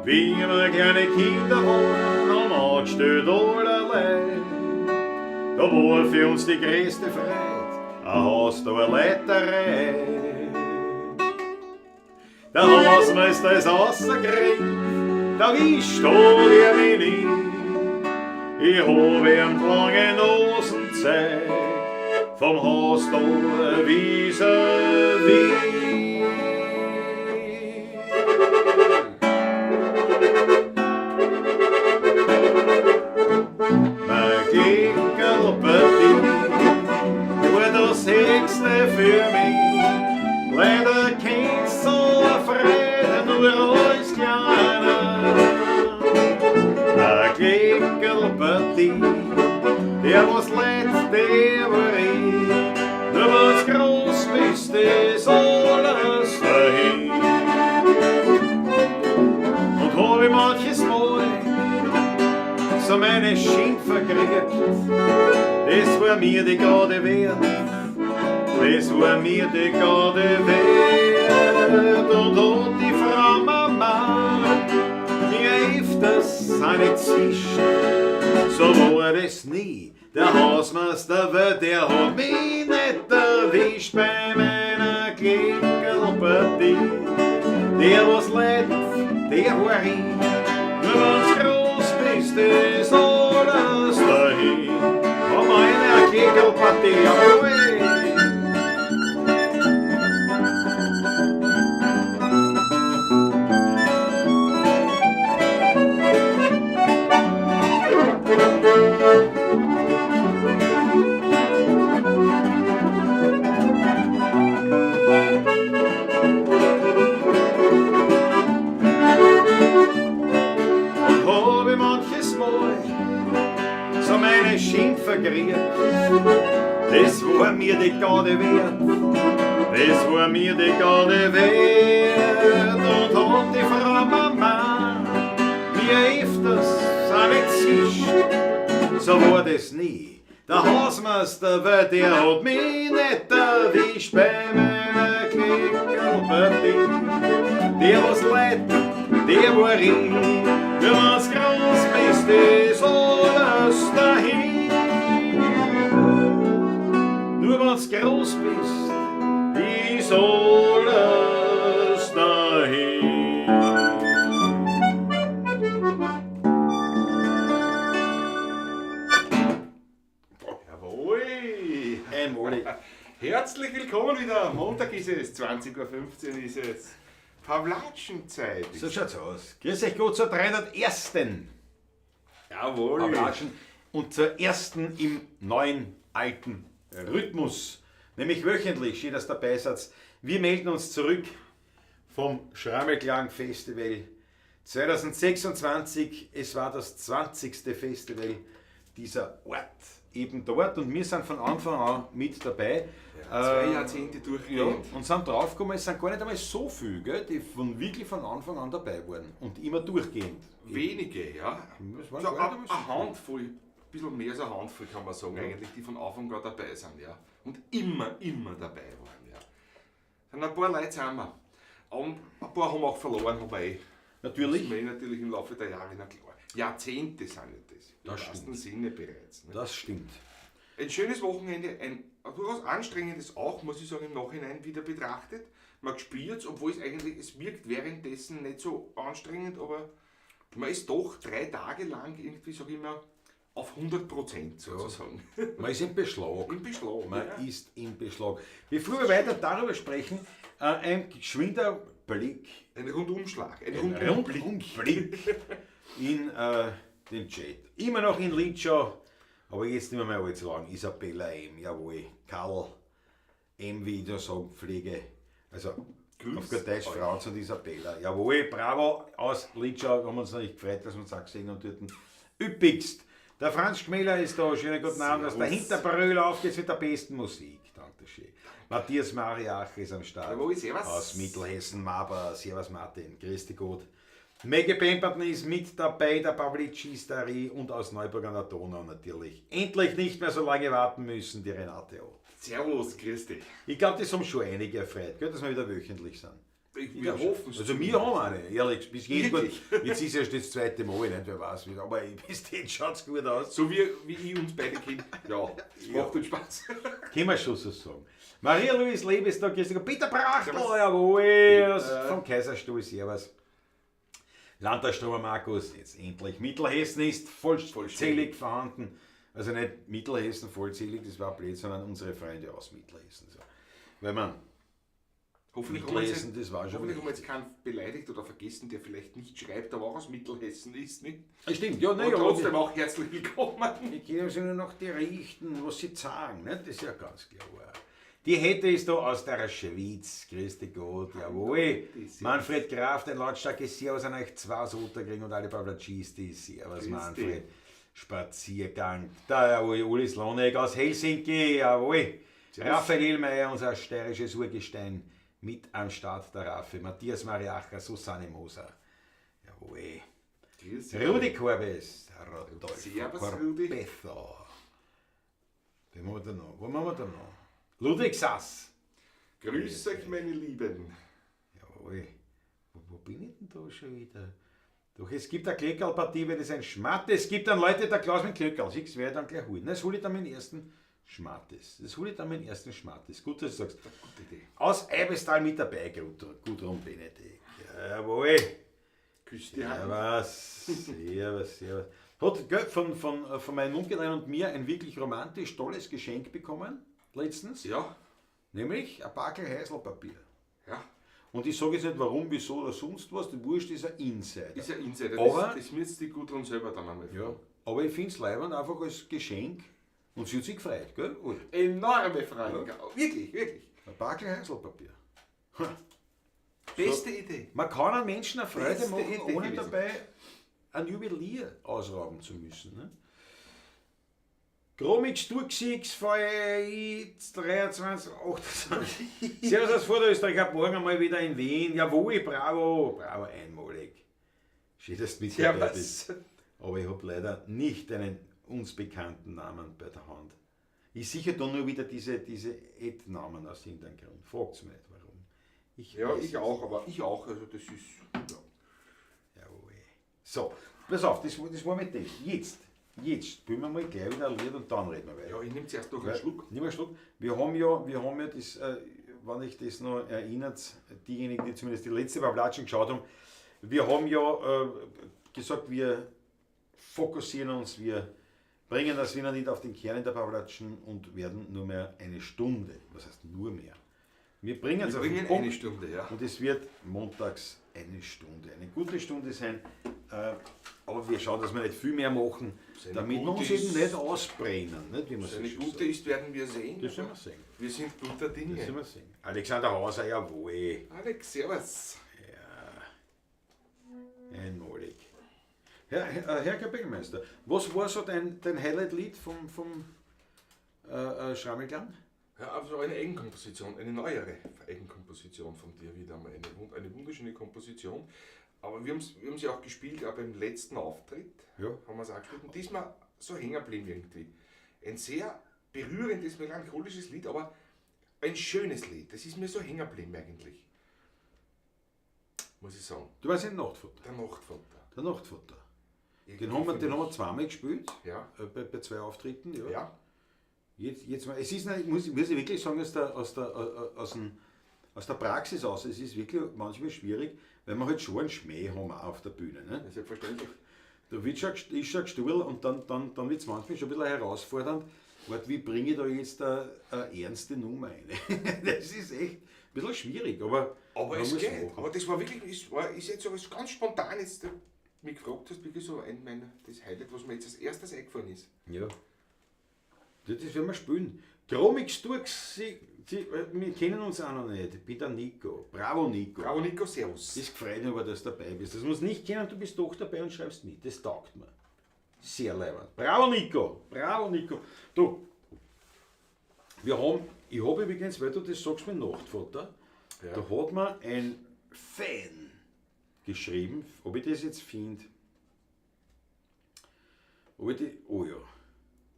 Wie wir kleine Kinder waren, haben angestellt allerlei. Da war für uns die größte Freude, ein Haus da eine Leiterei. Der Hausmeister ist rausgekriegt, da wischt hat er mich nicht. Ich hab ihm die lange Nosen gezeigt, vom Haus da vis-à-vis. Mein Glickerl bei dir war das Höchste für mich. Leider kennst so eine Freude nur als Kleiner. Ein Glickerl bei dir, der was leid, der war ich. Nur wenn's groß bist, ist alles dahin. Und hab ich manches Mal so meine Schimpfer gekriegt, das war mir die Garde wert, das war mir die Garde wert. Und hat die Frau Mama mir öfters eine zischt, so war das nie. Der Hausmeister, weil der hat mich nicht erwischt bei meiner Klinkerlpartie. Der was leid, der war ich, nur wenn's groß bist, ist alles dahin. Und meine Klinkerlpartie, jawohl. Und hab ich manches Mal so meine Schimpfer gekriegt, das war mir die Garde wert, das war mir die Garde wert. Und hat die Frau Mama mir öfters eine zischt, so war das nie. Der Hausmeister, weil der hat mich nicht erwischt bei meiner Klickerlpartie. Der was leid, der war ich, nur wenn's groß bist, ist alles dahin. Nur wenn's groß bist, ist alles dahin. Jawohl! Einmalig. Herzlich willkommen wieder. Montag ist es, 20:15 Uhr ist es. Pawlatschenzeit. So schaut's aus. Grüß euch Gott zur 301. Jawohl. Pawlatschen und zur ersten im neuen alten Rhythmus. Nämlich wöchentlich steht das der Beisatz. Wir melden uns zurück vom Schrammelklang Festival 2026. Es war das 20. Festival dieser Art eben dort und wir sind von Anfang an mit dabei. Ja, 2 Jahrzehnte durchgehend. Ja, und sind draufgekommen, es sind gar nicht einmal so viele, gell, die wirklich von Anfang an dabei waren und immer durchgehend. Wenige, ja. Das waren So gar nicht einmal so eine viele. Handvoll, ein bisschen mehr als eine Handvoll kann man sagen, Ja. eigentlich, die von Anfang an dabei sind, ja. Und immer, immer dabei waren, ja. Sind ein paar Leute zusammen. Und ein paar haben auch verloren, haben wir eh. Natürlich. Das ist mir natürlich im Laufe der Jahre, na klar. Jahrzehnte sind ja das. Im Das wahrsten stimmt. Sinne bereits. Ne? Das stimmt. Ein schönes Wochenende, ein durchaus anstrengendes auch, muss ich sagen, im Nachhinein wieder betrachtet. Man spürt's, obwohl es eigentlich, es wirkt währenddessen nicht so anstrengend, aber man ist doch 3 Tage lang irgendwie, sag ich mal, auf 100% sozusagen. Ja. Man ist im Beschlag. Im Beschlag, Man ja. ist im Beschlag. Bevor wir weiter darüber sprechen, ein geschwinder Blick. Ein Rundumschlag. Ein Ein Rundumblick. Rundumblick in den Chat. Immer noch in Litschau, aber jetzt nicht mehr allzu lang. Isabella M., jawohl. Karl M., wie ich da sagen pflege. Also, Grüß auf gut Deutsch, euch. Franz und Isabella. Jawohl, bravo, aus Litschau. Haben wir uns noch nicht gefreut, dass wir uns auch gesehen haben dort. Üppigst. Der Franz Schmäler ist da. Schönen guten Abend. Aus der Servus. Hinterbrühl auf geht's mit der besten Musik. Dankeschön. Matthias Mariach ist am Start. Jawohl, servus. Aus Mittelhessen, Maber. Servus Martin. Grüß dich Gott. Maggie Pemberton ist mit dabei, der Pavlici ist da und aus Neuburg an der Donau natürlich. Endlich nicht mehr so lange warten müssen, die Renate Ott. Servus, grüß dich. Ich glaub, das haben schon einige erfreut, gell, dass wir wieder wöchentlich sind. Wir hoffen es. Also wir haben eine, ehrlich, bis jetzt gut. Wirklich? Jetzt ist erst das zweite Mal, nicht? Wer weiß, wie, aber bis jetzt schaut es gut aus. So wie ich uns beide kenne. Ja, es macht uns Spaß. Können wir schon so sagen. Maria-Louise Lebestag, grüß dich. Peter Brachtl, Servus. jawohl, vom Kaiserstuhl, servus. Landtagstromer Markus, jetzt endlich. Mittelhessen ist vollzählig vorhanden. Also nicht Mittelhessen vollzählig, das war blöd, sondern unsere Freunde aus Mittelhessen. So. Weil man, Hoffentlich haben wir jetzt, Mittelhessen, das war schon. hoffentlich haben wir jetzt keinen beleidigt oder vergessen, der vielleicht nicht schreibt, aber auch aus Mittelhessen ist. Nicht? Stimmt, ja, Und naja, trotzdem auch herzlich willkommen. Die können sich nur noch die richten, was sie sagen, ne? Das ist ja ganz klar. Die Hette ist da aus der Schweiz. Grüß dich Gott, jawohl. Das ist- Manfred Graf, ein lautstarkes Servus an euch zwei aus Otterkring und alle Pavlacisti. Servus, Grüß Manfred. Spaziergang. Da, jawohl, Uli Slonek aus Helsinki, jawohl. Servus. Raphael Elmeier, unser steirisches Urgestein, mit am Start der Raffi. Matthias Mariacher, Susanne Moser. Jawohl. Grüß dich. Rudi Korbes, Rodolfo Servus, Rudi. Corbezo. Wen haben wir da noch? Wo haben wir da noch? Ludwig Sass. Grüß euch, meine Lieben. Jawohl. Wo bin ich denn da schon wieder? Doch, es gibt eine Kleckerlpartie, weil das ein Schmattes gibt dann Leute, der Klaus mit Kleckerl. Siehst du, werde ich dann gleich holen. Das hole ich dann meinen ersten Schmattes. Das hole ich dann meinen ersten Schmattes. Gut, dass du sagst. Gute Idee. Aus Eibestal mit dabei, Gudrun Benedikt. Jawohl. Küss die Hand. Servus, servus, servus. Hat gell, von meinem Onkel und mir ein wirklich romantisch tolles Geschenk bekommen, letztens. Ja, Nämlich ein Packel Heiselpapier. ja. Und ich sage jetzt nicht warum, wieso oder sonst was, die Wurscht ist ein Insider. Ist ja Insider. Aber- das müsst die Gudrun selber dann einmal Ja. Aber ich finde es leibend einfach als Geschenk und sie hat sich gefreut, gell? Uli? Enorme Freude. Wirklich, wirklich. Ein Packel Heiselpapier. Beste Idee. Man kann einem Menschen eine Freude Beste machen, Idee ohne gewesen. dabei einen Juwelier ausrauben zu müssen. Ne? Gromix Turksix, VI 23, 28. Servus aus Vorderösterreich, ab morgen einmal wieder in Wien. Jawohl, bravo, bravo, einmalig. Schön, dass du mit dabei bist. Servus. Aber ich habe leider nicht einen uns bekannten Namen bei der Hand. Ich sicher da nur wieder diese Ad-Namen aus irgendeinem Grund. Fragt's mich nicht, warum. Ich Ja, weiß ich es auch, aber ich auch. Also das ist. Ja. Jawohl. So, pass auf, das war mit dem. Jetzt spielen wir mal gleich wieder ein Lied und dann reden wir weiter. Ja, ich nehme zuerst noch einen Schluck. Nimm einen Schluck. Wir haben ja das, wenn ich das noch erinnert, diejenigen, die zumindest die letzte Pavlatschen geschaut haben, wir haben ja gesagt, wir fokussieren uns, wir bringen das Wiener Lied auf den Kern in der Pavlatschen und werden nur mehr eine Stunde. Was heißt nur mehr? Wir bringen es Wir auf den bringen Punkt. eine Stunde, ja. Und es wird montags eine Stunde, eine gute Stunde sein. Aber wir schauen, dass wir nicht viel mehr machen, Seine damit wir gute uns eben ist- nicht ausbrennen. Nicht, wie man so Eine schön gute sagt. ist, werden wir sehen. Das werden wir sehen. Wir sind guter Dinge. Das werden wir sehen. Alexander Hauser, jawohl. Alex, servus. Ja, einmalig. Herr Kapellmeister, was war so dein Highlight-Lied vom Schrammelklang? Ja, also eine Eigenkomposition, eine neuere Eigenkomposition von dir wieder einmal. Eine wunderschöne Komposition. Aber wir haben's ja auch gespielt, auch beim letzten Auftritt Ja. haben wir's auch gespielt. Und diesmal so hängen geblieben irgendwie. Ein sehr berührendes, melancholisches Lied, aber ein schönes Lied. Das ist mir so hängen geblieben eigentlich. Muss ich sagen. Du warst in Nachtfutter. Der Nachtvater. Der Nachtvater. Irgendwie Den haben wir für zweimal gespielt. Ja. Bei zwei Auftritten. Ja. Ja. Jetzt mal, es ist, ich muss ich wirklich sagen, aus der Praxis aus, es ist wirklich manchmal schwierig, weil wir halt schon einen Schmäh haben auch auf der Bühne. Ne? Ja, selbstverständlich. Da wird schon, ist schon gestuhlt und dann wird es manchmal schon ein bisschen herausfordernd. Warte, wie bringe ich da jetzt eine ernste Nummer rein? Das ist echt ein bisschen schwierig, aber Aber man es muss geht. machen. Aber das war wirklich, ist jetzt so was ganz spontan, jetzt du mich gefragt hast, wirklich so das Highlight, was mir jetzt als erstes eingefallen ist. Ja. Das werden wir spielen. Chromix Turks, wir kennen uns auch noch nicht. Ich bin der Nico. Bravo Nico. Bravo Nico, servus. Das freut mich aber, dass du dabei bist. Das muss nicht kennen, du bist doch dabei und schreibst mit. Das taugt mir. Sehr leibend. Bravo Nico. Bravo Nico. Du, ich habe übrigens, weil du das sagst mit Nachtvater, Ja. da hat mir ein Fan geschrieben, ob ich das jetzt finde. Ob ich die, oh ja.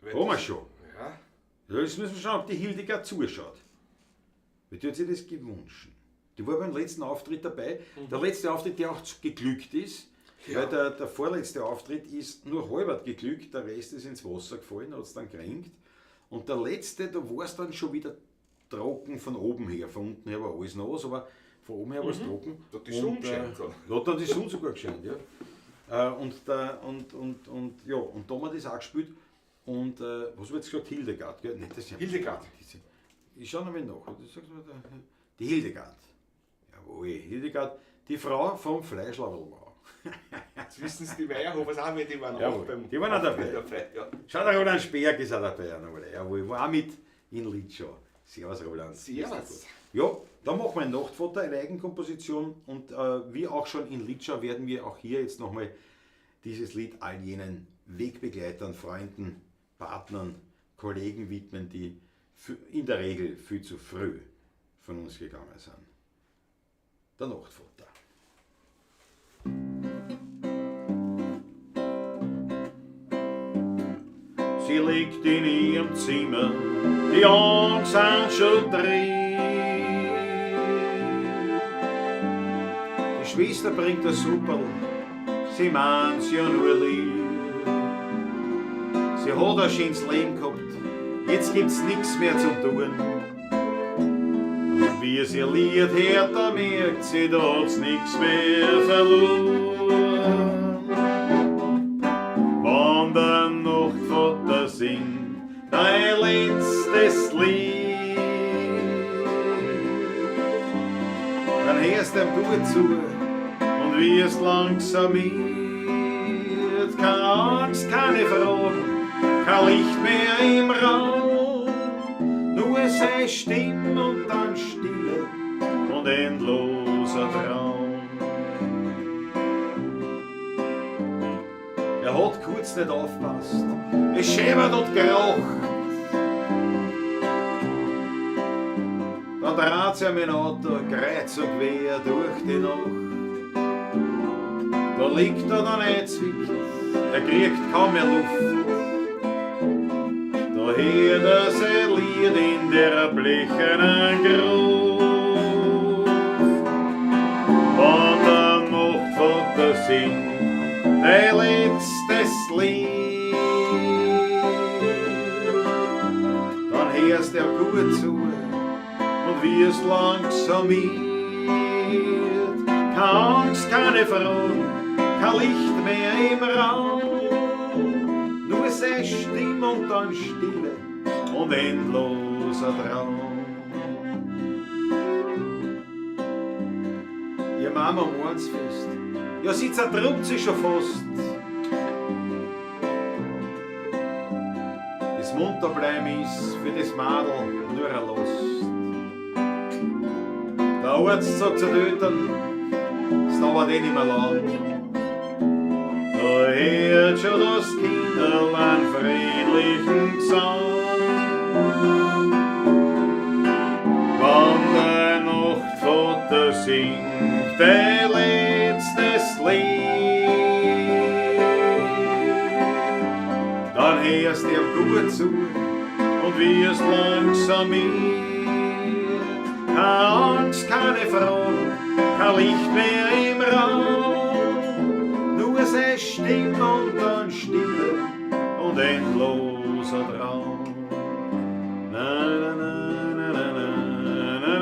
Weil Haben wir das- schon. Ja. Ja, jetzt müssen wir schauen, ob die Hildegard zuschaut. Wie tut sie das gewünschen? Die war beim letzten Auftritt dabei. Der letzte Auftritt, der auch geglückt ist, Ja. weil der vorletzte Auftritt ist nur halbert geglückt, der Rest ist ins Wasser gefallen, hat es dann gekränkt. Und der letzte, da war es dann schon wieder trocken von oben her. Von unten her war alles nass, aber von oben her war es trocken. Da hat die Sonne Und, gescheint, oder? Da hat dann die Sonne sogar gescheint, ja. Und da haben wir das auch gespielt. Und was hab ich jetzt gesagt? Hildegard, gell? Nein, das ist ja Hildegard. Ich schau nochmal nach. Das sagst du mir da. Die Hildegard. Jawohl, Hildegard, die Frau vom Fleischlaberlbauer. Jetzt wissen es die Meierhofers auch, weil die waren auch Jawohl, beim die waren auch dabei. dabei. Ja. Schau, der Roland Sperg ist auch dabei. Jawohl, war auch mit in Litschau. Servus, Roland. Servus. Ja, da machen wir ein Nachtvater, eine Eigenkomposition. Und wie auch schon in Litschau werden wir auch hier jetzt nochmal dieses Lied all jenen Wegbegleitern, Freunden, Partnern, Kollegen widmen, die in der Regel viel zu früh von uns gegangen sind. Der Nachtvater. Sie liegt in ihrem Zimmer, die Augen sind schon drin. Die Schwester bringt das Supperl, sie meint's ja nur lieb. Sie hat ein schönes Leben gehabt, jetzt gibt's nix mehr zum tun. Und wie sie ihr Lied hört, da merkt sie, da hat's nix mehr verloren. Wenn der Nachtvater singt, dein letztes Lied, dann hörst du ihm gut zu und wirst langsam mit. Keine Angst, keine Fragen, kein Licht mehr im Raum, nur seine Stimme und dann Stille und endloser Traum. Er hat kurz nicht aufpasst, es scheppert und geraucht. Dann dreht sich mein Auto kreuz und quer durch die Nacht. Da liegt er dann eingezwickt, er kriegt kaum mehr Luft. Da hört er sein Lied in der blechernen Gruft. Wenn der Nachtvater singt, dein letztes Lied, dann hörst du ihm gut zu und wirst langsam mit. Keine Angst, keine Fragen, kein Licht mehr im Raum, nur seine Stimme und dann Stille und endloser Traum. Ihr Mama meint's fest, ja sie zertrummt sich schon fast. Das Munterbleiben ist für das Madel nur ein Last. Der Arzt sagt zu den Eltern, es dauert eh nicht mehr lang. Da hört schon das Kinderl einen friedlichen Gesang. Wenn der Nachtvater singt, dein letztes Lied, dann hörst du ihm gut zu und wirst langsam mit. Keine Angst, keine Fragen, kein Licht mehr im Raum, nur seine Stimme und dann Stille und endloser Traum. Na, na, na, na, na, na, na, na,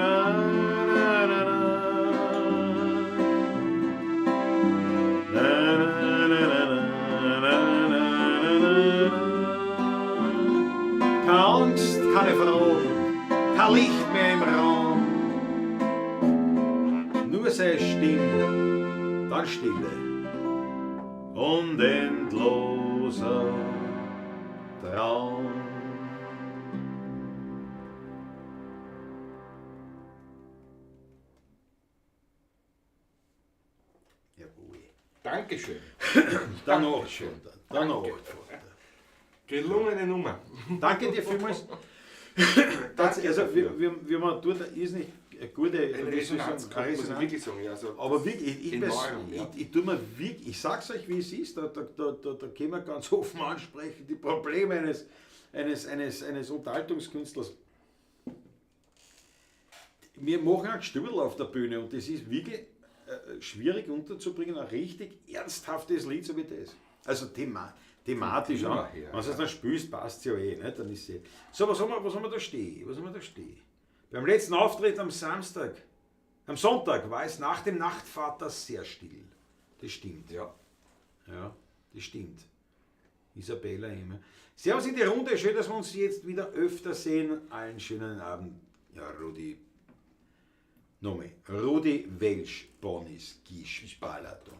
na, na. Na, na, na, na, na, na, na, na, na. Keine Angst, keine Fragen, kein Licht mehr im Raum, nur seine Stimme, dann Stille und endloser Traum. Jawohl. Dankeschön. Der Nachtvater, der Nachtvater. Gelungene Nummer. Danke dir vielmals. Das, also, wir haben dort eine irrsinnig gute Eine wie soll ich Resonanz, sagen, kann eine muss ich Resonanz. wirklich sagen. Ja, also Aber wirklich, Enorm, ja. ich tu mir wirklich, ich sag's euch, wie es ist, da können wir ganz offen ansprechen, die Probleme eines Unterhaltungskünstlers. Wir machen einen Gestübel auf der Bühne und das ist wirklich schwierig unterzubringen, ein richtig ernsthaftes Lied, so wie das. Also thematisch Thema auch. her, Wenn du es dann spielst, passt es ja eh. Nicht? Dann ist eh. So, was haben wir da stehen? Was haben wir da stehen? Beim letzten Auftritt am Samstag, am Sonntag war es nach dem Nachtvater sehr still. Das stimmt. Ja. Ja, das stimmt. Isabella immer. Servus in die Runde, schön, dass wir uns jetzt wieder öfter sehen. Allen schönen Abend. Ja, Rudi. Nochmal. Rudi Welsch, Bonis, Gisch, Balaton.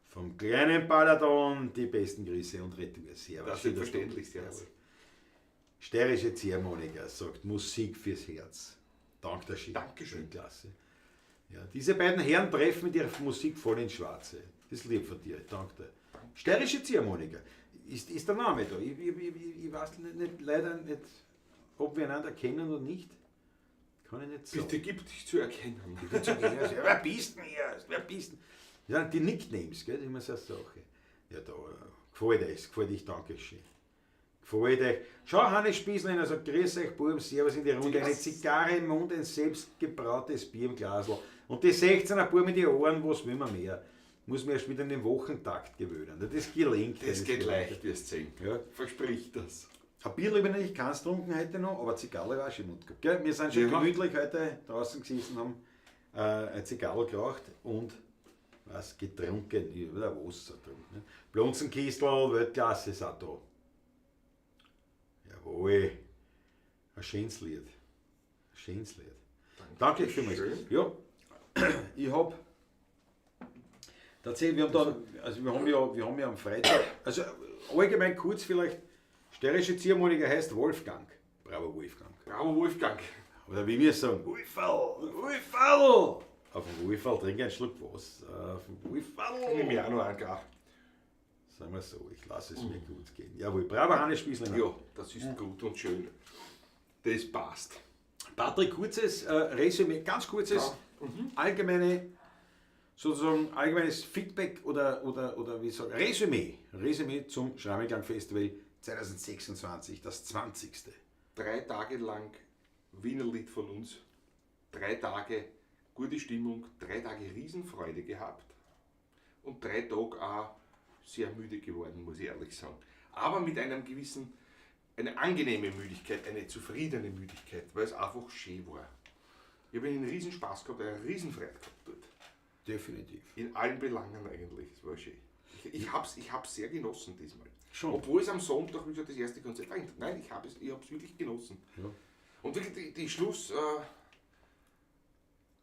Vom kleinen Balaton die besten Grüße und Retour. Servus. Das Schön, dass du selbstverständlich, da bist. servus. Steirische Ziehharmonika sagt Musik fürs Herz. Dank der Schick. Dankeschön. Klasse. Ja, diese beiden Herren treffen mit ihrer Musik voll ins Schwarze. Das ist lieb von dir, danke dir. Steirische Ziehharmonika ist der Name da. Ich weiß nicht, leider nicht, ob wir einander kennen oder nicht. Kann ich nicht sagen. Bitte gib dich zu erkennen. Bitte zu erkennen. Wer bist denn erst? Wer bist denn? Ja, die Nicknames, gell, das ist immer so eine Sache. Ja, da gefällt euch, gefällt euch, danke schön. Gefällt euch. Schau, Hannes Spießlehner sagt, grüß euch, Buben, servus in die Runde. Eine Zigarre im Mund, ein selbstgebrautes Bier im Glasl. Und die 16er Buben in die Ohren, was will man mehr? Muss man erst wieder in den Wochentakt gewöhnen. Das gelingt. Das geht leicht, wirst du sehen. Ja. Versprich das. Ein Bier habe ich natürlich keins getrunken heute noch, aber Zigarre war schon im Mund gehabt. Gell? Wir sind schon Ja. gemütlich heute draußen gesessen, haben eine Zigarre geraucht und was getrunken, ich hab da Wasser getrunken. Ne? Blunzenkistel, Weltklasse ist auch da. Jawohl. Ein schönes Lied. Ein schönes Lied. Danke vielmals. Schön. Ja, ich hab tatsächlich, wir haben dann, also wir haben ja am Freitag, also allgemein kurz vielleicht, steirische Ziehharmonika heißt Wolfgang. Bravo Wolfgang. Bravo Wolfgang. Oder wie wir sagen, Wolferl, Wolferl. Auf dem Wolferl trinke ich einen Schluck Wasser. Auf dem Wolferl. Ich nehme mir auch noch einen Graf. Sagen wir so, ich lasse es mir gut gehen. Jawohl, bravo Hannes Spießlinger. Ja, das ist gut und schön. Das passt. Patrick, kurzes Resümee, ganz kurzes, allgemeine, sozusagen allgemeines Feedback oder wie soll Resümee. Resümee zum Schrammelklang Festival 2026, das 20. 3 Tage lang Wienerlied von uns. 3 Tage gute Stimmung, 3 Tage Riesenfreude gehabt und 3 Tage auch sehr müde geworden, muss ich ehrlich sagen. Aber mit einem gewissen, eine angenehme Müdigkeit, eine zufriedene Müdigkeit, weil es einfach schön war. Ich habe einen Riesenspaß gehabt, einen Riesenfreude gehabt dort. Definitiv. In allen Belangen eigentlich, es war schön. Ich hab's sehr genossen diesmal. Schon. Obwohl es am Sonntag, wie gesagt, das erste Konzert war. Nein, ich hab's wirklich genossen. Ja. Und wirklich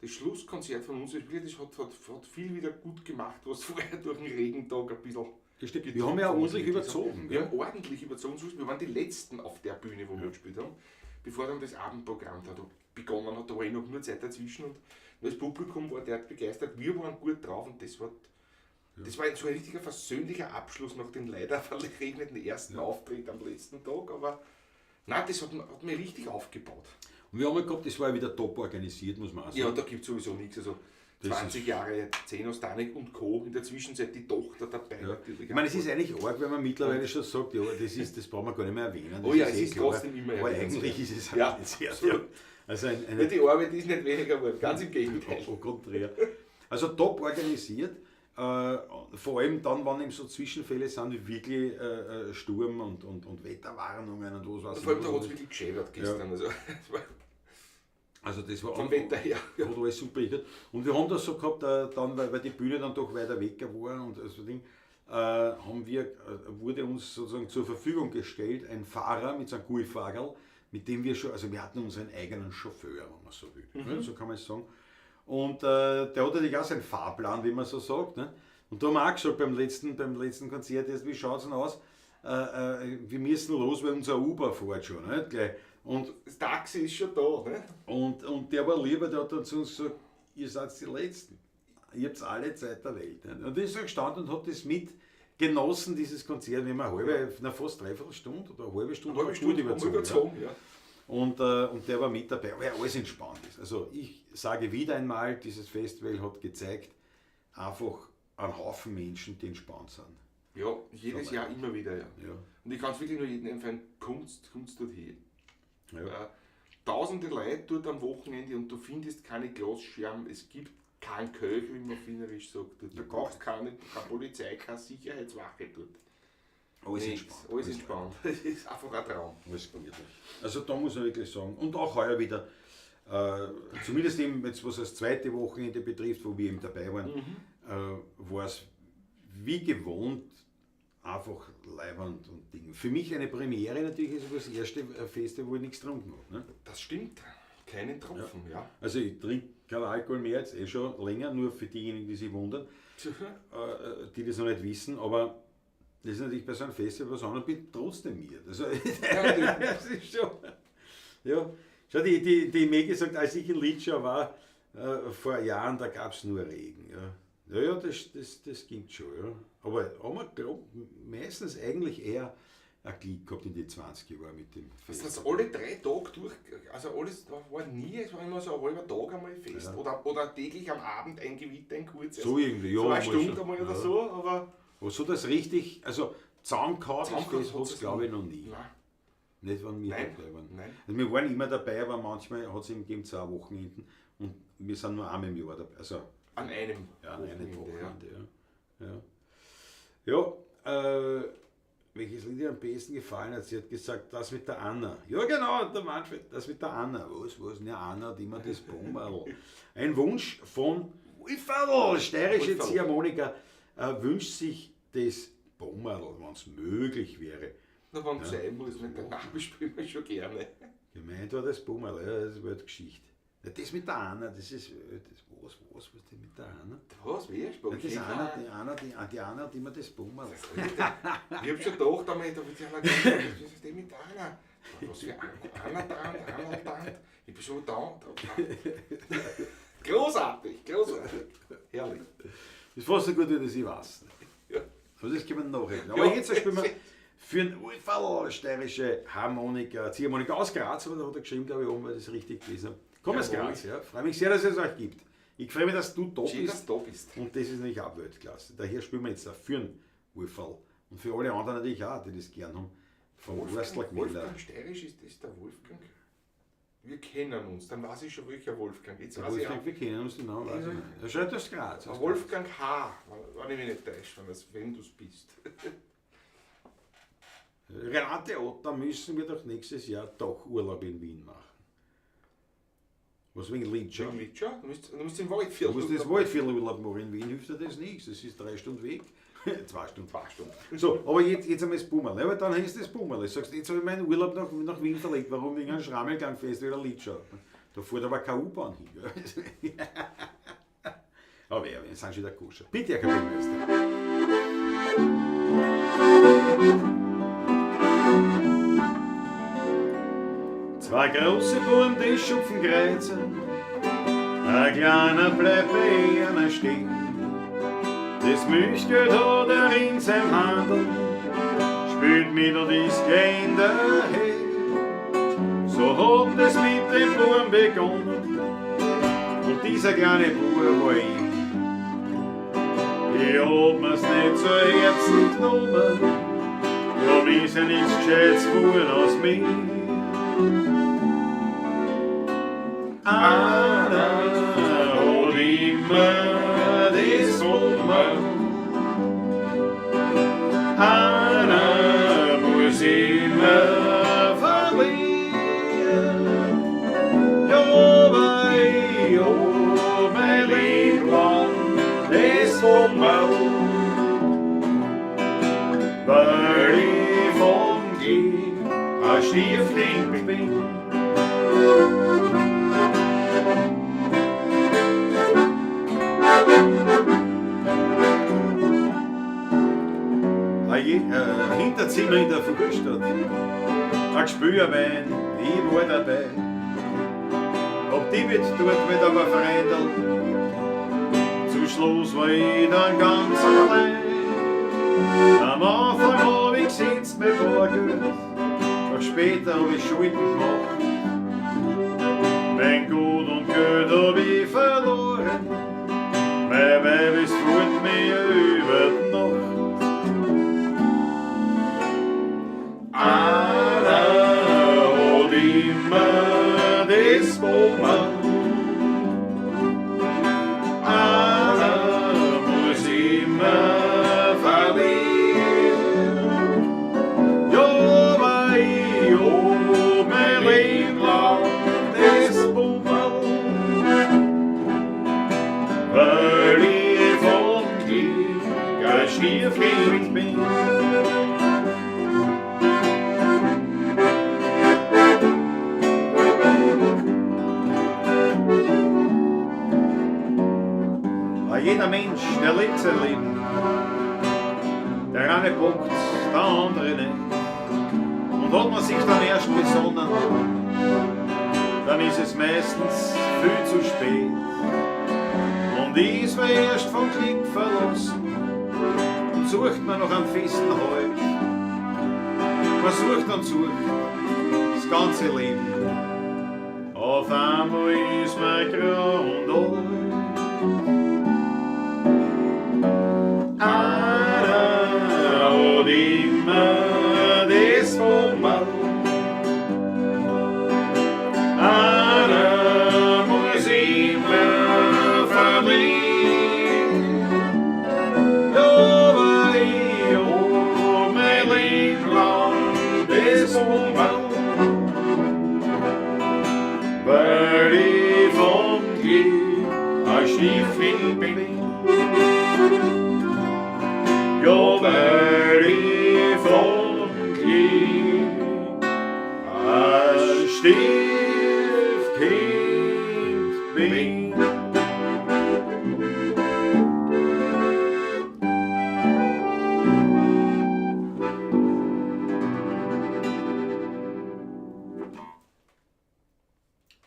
das Schlusskonzert von uns, ist wirklich, das hat viel wieder gut gemacht, was vorher durch den Regentag ein bisschen Das stimmt. Wir haben ja ordentlich überzogen. Wir Gell? haben ordentlich überzogen. Wir waren die Letzten auf der Bühne, wo wir gespielt haben, bevor dann das Abendprogramm da begonnen hat. Da war eh noch nur Zeit dazwischen und das Publikum war derart begeistert. Wir waren gut drauf und das war so ein richtiger versöhnlicher Abschluss nach dem leider verregneten ersten Auftritt am letzten Tag. Aber nein, das hat mir richtig aufgebaut. Und wir haben halt gehabt, das war ja wieder top organisiert, muss man auch sagen. Ja, da gibt es sowieso nichts. Also Das 20 Jahre Zenostanek und Co. In der Zwischenzeit die Tochter dabei. Ja. Natürlich. Ich meine, es ist eigentlich arg, wenn man mittlerweile schon sagt, ja, das brauchen wir gar nicht mehr erwähnen. Das Oh ja, es eh ist klar. trotzdem immer Aber erwähnenswert. eigentlich ist es Ja, sehr, absolut. Also Weil die Arbeit ist nicht weniger geworden, ganz im Gegenteil. Au contraire. Also top organisiert. Vor allem dann, wenn eben so Zwischenfälle sind, wie wirklich Sturm und Wetterwarnungen und was weiß Vor allem, ich. da hat es wirklich geschädert gestern. Ja. Also, es war Also das war vom auch- Wetter her. Hat alles super geklappt. Und wir haben das so gehabt, dann, weil die Bühne dann doch weiter weg war und so Ding, wurde uns sozusagen zur Verfügung gestellt ein Fahrer mit so einem Guifagerl, mit dem wir schon, also wir hatten unseren eigenen Chauffeur, wenn man so will. Ne? So kann man es sagen. Und der hat natürlich auch seinen Fahrplan, wie man so sagt. Ne? Und da haben wir auch gesagt beim letzten Konzert, erst, wie schaut es denn aus? Wir müssen los, weil unser Uber fährt schon. Ne? Gleich. Und das Taxi ist schon da. Ne? Und der war lieber, der hat dann zu uns gesagt, ihr seid die Letzten. Ihr habt alle Zeit der Welt. Ne? Und ich ist so gestanden und hat das mit genossen, dieses Konzert. Wir haben eine halbe, na, fast dreiviertel Stunde oder eine halbe Stunde, Eine halbe Stunde gut überzogen. überzogen. Ja. Ja. Und der war mit dabei, weil alles entspannt ist. Also ich sage wieder einmal, dieses Festival hat gezeigt, einfach einen Haufen Menschen, die entspannt sind. Ja, jedes Jahr immer wieder. Ja. Ja. Und ich kann es wirklich nur jedem empfehlen, kommt dorthin. Ja. Tausende Leute dort am Wochenende und du findest keine Glasscherben, es gibt keinen Köch, wie man wienerisch sagt. Du brauchst keine Polizei, keine Sicherheitswache dort. Alles Nichts, entspannt. Alles entspannt. Das ist einfach ein Traum. Alles gemütlich. Also da muss man wirklich sagen, und auch heuer wieder, zumindest eben jetzt was das zweite Wochenende betrifft, wo wir eben dabei waren, war es wie gewohnt einfach leiwand und Ding. Für mich eine Premiere natürlich ist das erste Festival, wo ich nichts getrunken habe. Ne? Das stimmt. Keinen Tropfen, ja. Also ich trinke keinen Alkohol mehr, jetzt eh schon länger, nur für diejenigen, die sich wundern, die das noch nicht wissen, aber das ist natürlich bei so einem Festival was anderes, bin trotzdem mir. Also, das ist schon. Ja. Schau, die Megi sagt, als ich in Litschau war, vor Jahren, da gab es nur Regen. Ja, ja, ja, das ging schon. Ja. Aber haben wir glaub, meistens eigentlich eher ein Glück gehabt in die 20 Jahren mit dem Das Festival. ist alle 3 Tage durch, also alles war nie, es war immer so ein halber Tag einmal fest. Ja. Oder täglich am Abend ein Gewitter, ein kurzes. So irgendwie, ja. 2 mal Stunden schon. einmal oder Ja. so, aber. Aber so das richtig, also zusammengehauen, das Zusammengehauen hat's, hat's glaube ich, noch nie. Nein. Nicht, wenn wir Nein. dabei waren. Nein. Also wir waren immer dabei, aber manchmal hat es eben gegeben 2 Wochenenden und wir sind nur einmal im Jahr dabei. Also, an einem ja, an einem Wochenende, Wochenende, ja. Ja, ja, welches Lied ihr am besten gefallen hat? Sie hat gesagt, das mit der Anna. Ja, genau, der Manfred, das mit der Anna. Was? Ne, Anna hat immer das Bomberl. Ein Wunsch von Wolferl, steirische Wolferl. Ziehharmonika, wünscht sich das Bomberl, wenn es möglich wäre. Na, wenn es sein muss, mit der Namen spielen wir schon gerne. Gemeint war das Bomberl, ja, das war die Geschichte. Ja, das mit der Anna, das ist, das, was denn mit der Anna? Was, wer? Ja, das Anna, die Anna, die Anna hat immer das Bomberl. Ich hab schon gedacht, da wird ja einer gesagt, was ist denn mit der Anna? Was für Anna, Anna, Anna, Anna, ich bin schon da. Großartig, großartig. Herrlich. Das ist fast so gut, wie das ich weiß. Ja. Aber das können wir nachrechnen. Aber Ja. jetzt spielen wir für einen Wolferl, steirische Harmonika, Ziehharmonika aus Graz, aber da hat er geschrieben, glaube ich, oben, weil ich das richtig gelesen habe. Komm aus Jawohl. Graz, ja. Freue mich sehr, dass es euch gibt. Ich freue mich, dass du da Schön, dass bist. du da bist. Und das ist natürlich auch Weltklasse. Daher spielen wir jetzt auch für den Wolferl. Und für alle anderen natürlich auch, die das gern haben. Von Wurstl Gmeller. Wolfgang Steirisch, ist das der Wolfgang? Wir kennen uns, dann weiß ich schon, welcher Wolfgang. Jetzt Der weiß ich Wolfgang, auch. wir kennen uns den Namen, weiß ich nicht. Er schreibt aus Graz. Der Wolfgang H., wenn ich mich nicht täusche, wenn du es bist. Renate Otter müssen wir doch nächstes Jahr doch Urlaub in Wien machen. Was wegen Litschau? Wegen Litschau? Du musst im Waldviertel. Du musst das Waldviertel Urlaub machen. In Wien hilft dir das nichts. Das ist 3 Stunden Weg. 2 Stunden. 2 Stunden. So, aber jetzt einmal das Bummerl. Aber dann hältst du das Bummerl. Sagst, jetzt habe ich meinen Urlaub nach Wien verlegt. Warum? Wegen einem Schrammelgangfest oder Litschau. Da fährt aber keine U-Bahn hin. Gell? Aber ja, wir sind schon wieder koscher. Bitte, Herr Kapellmeister. Zwei große Buben, die schupfen Kreuze, ein kleiner bleibt bei einer stehen. Das Milchgeld hat er in seinem Handel, spült mir noch das Geld daher. So hat es mit dem Buben begonnen, und dieser kleine Bub war ich. Ich hab mir's nicht zu Herzen genommen, drum ist ja nichts Gescheites geworden aus mir. Einer hat immer das Bummerl, einer muss immer verlieren. Ja, aber ich hab mein Leben lang das Bummerl, weil ich vom Glück ein Stiefling bin. Hinterzimmer in der Vorstadt, ein Gespüerwein, ich war dabei. Ob die wird dort mit aber Freundl, zu Schluss war ich dann ganz allein. Am Anfang hab ich gesetzt mit Bargeld, doch später hab ich Schulden gemacht. Mein Gut und Geld hab ich verloren, mein Weib ist fort mir über die Nacht. Einer hat immer Stiefkind bin. Jeder Mensch, der lebt sein Leben. Der eine bockt, der andere nicht. Und hat man sich dann erst besonnen, dann ist es meistens viel zu spät. Und ist man erst vom Glück verlassen und sucht man noch einen festen Halt. Man sucht und sucht das ganze Leben. Auf einmal ist man grau und alt. Einer hat immer das vom Mann. Einer muss immer verlieren. Aber ich hab mein Leben lang das vom Mann. Weil ich vom Glück ein Stiefkind bin. Ja, weil ich vom Glück ein Stiefkind bin.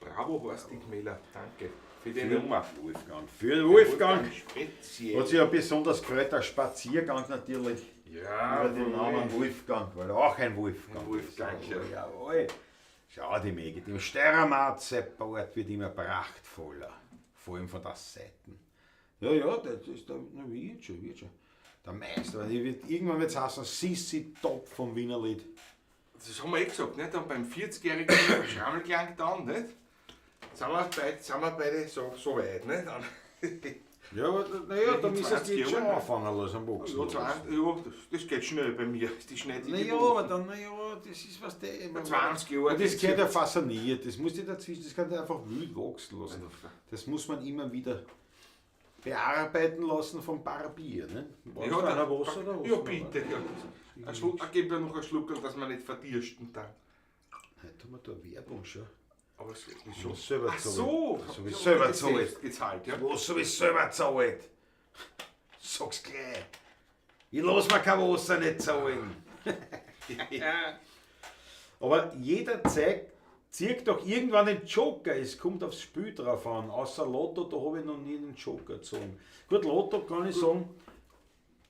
Bravo, Horst Dickmähler. Danke für die Nummer. Wolfgang. Für den Wolfgang. Speziell. Hat sich ja besonders gefreut, der Spaziergang natürlich. Ja, Über den Namen Wolfgang, weil er auch ein Wolfgang Ein Wolfgang, ist. ja. Jawohl. Schau die Mägde, im Steiermark sein Bart wird immer prachtvoller. Vor allem von der Seite. Ja, ja, das ist der, na, wird schon, wird schon. Der Meister, weil irgendwann wird es heißen, Sissi Top vom Wienerlied. Das haben wir eh gesagt, nicht? Dann beim 40-jährigen Schrammelklang dann, nicht? Sind wir beide so weit, nicht? Dann, Ja, aber naja, da In müsstest du 20 jetzt schon Jahren. anfangen lassen, wachsen. ja, 20, ja, das geht schnell bei mir. Die schneidet die Naja, aber dann, naja, das ist was der. 20 Jahre. Und das gehört ja fassiniert, das muss dich dazwischen, das kann dich einfach wild wachsen lassen. Das muss man immer wieder bearbeiten lassen vom Barbier. Ne? Ja, Brauchst du da, einer Wasser oder was? ja, bitte. Ja. Ein Schluck, ich gebe ja noch einen Schluck, dass wir nicht verdürsten dann. Heute haben wir da Werbung schon. Aber so, wieso? Was selber Ach so, Das hab ich ja, selber das gezahlt. selbst gezahlt, ja. Was hab ich selber gezahlt? Sag's gleich. Ich lass mir kein Wasser nicht zahlen. Aber jeder zeigt, zieht doch irgendwann den Joker. Es kommt aufs Spiel drauf an. Außer Lotto, da habe ich noch nie den Joker gezogen. Gut, Lotto kann ich sagen,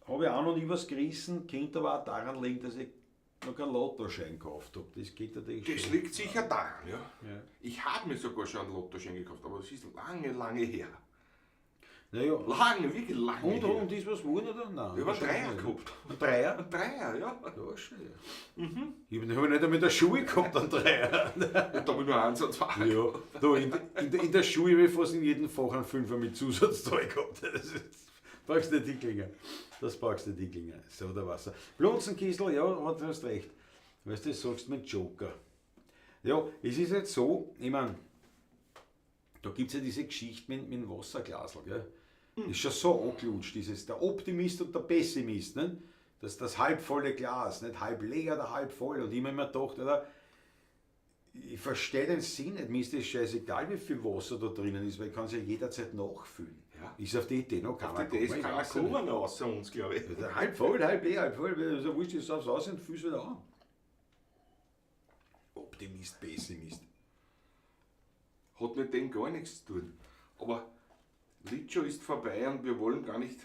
habe ich auch noch nie was gerissen. Könnte aber auch daran liegen, dass ich noch keinen Lottoschein gekauft habe. Das geht natürlich Das schon. liegt sicher daran, ja. Ja. Ich habe mir sogar schon einen Lottoschein gekauft, aber das ist lange, lange her. Naja. Lange, wirklich lange Und, her. und ist was geworden, oder? Nein. Ich habe einen Dreier gehabt. Ein Dreier? Ein Dreier, ja. Ja, schon. Ja. Ich habe nicht einmal in der Schule gehabt, einen Dreier. Und da habe ich nur eins und zwei. Ja, du, in der Schule habe ich fast in jedem Fach einen Fünfer mit Zusatzteil gehabt. Das ist, brauchst nicht die. Das brauchst nicht die. So, der Wasser. Blunzenkissel, ja, du hast recht. Weißt du, das sagst du mit Joker. Ja, es ist halt so, ich mein, da gibt es ja diese Geschichte mit dem Wasserglasl, gell? Das ist schon so angelutscht, dieses, der Optimist und der Pessimist, ne? Das halbvolle Glas, nicht halb leer oder halb voll. Und ich hab mir immer gedacht, Alter, ich verstehe den Sinn nicht, mir ist das scheißegal, wie viel Wasser da drinnen ist, weil ich kann es ja jederzeit nachfüllen. Ja. Ist auf die Idee noch keiner Auf die Idee ist gekommen, ich keiner weiß ja nicht. gekommen, außer uns, glaube ich. Ja, halb voll, halb leer, halb voll, so wurscht, ich sauf's aus und füll's wieder an. Optimist, Pessimist. Hat mit dem gar nichts zu tun. Aber Litscho ist vorbei und wir wollen gar nicht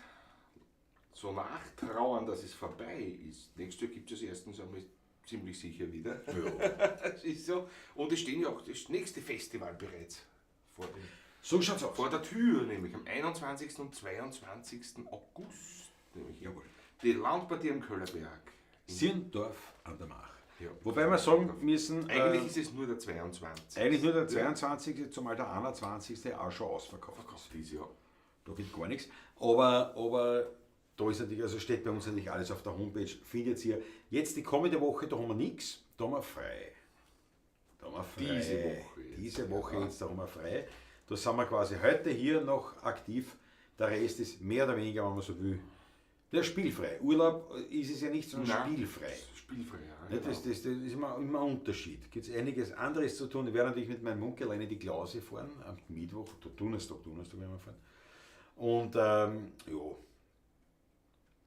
so nachtrauern, dass es vorbei ist. Nächstes Jahr gibt es erstens einmal ziemlich sicher wieder. Ja. Das ist so. Und es stehen ja auch das nächste Festival bereits vor, dem, So schaut's aus. vor der Tür, nämlich am 21. und 22. August. Nämlich. Jawohl. Die Landpartie am Köllerberg. Sirndorf an der Mach. Ja. Wobei wir sagen müssen, Eigentlich ist es nur der 22. eigentlich nur der 22., zumal der 21. auch schon ausverkauft ist. Dieses Jahr. Da geht gar nichts. Aber da ist natürlich, also steht bei uns natürlich alles auf der Homepage, findet ihr. Jetzt die kommende Woche, da haben wir nichts, da haben wir frei. Da haben wir frei. Diese Woche jetzt. Diese Woche jetzt, da haben wir frei. Da sind wir quasi heute hier noch aktiv. Der Rest ist mehr oder weniger, wenn man so will, Der spielfrei. Urlaub ist es ja nicht, sondern Nein. spielfrei. Spielfrei, ja. Ja, Genau. das ist immer ein Unterschied. Gibt es einiges anderes zu tun. Ich werde natürlich mit meinem Munkel alleine die Klause fahren, am Mittwoch, Donnerstag werden wir fahren. Und ja,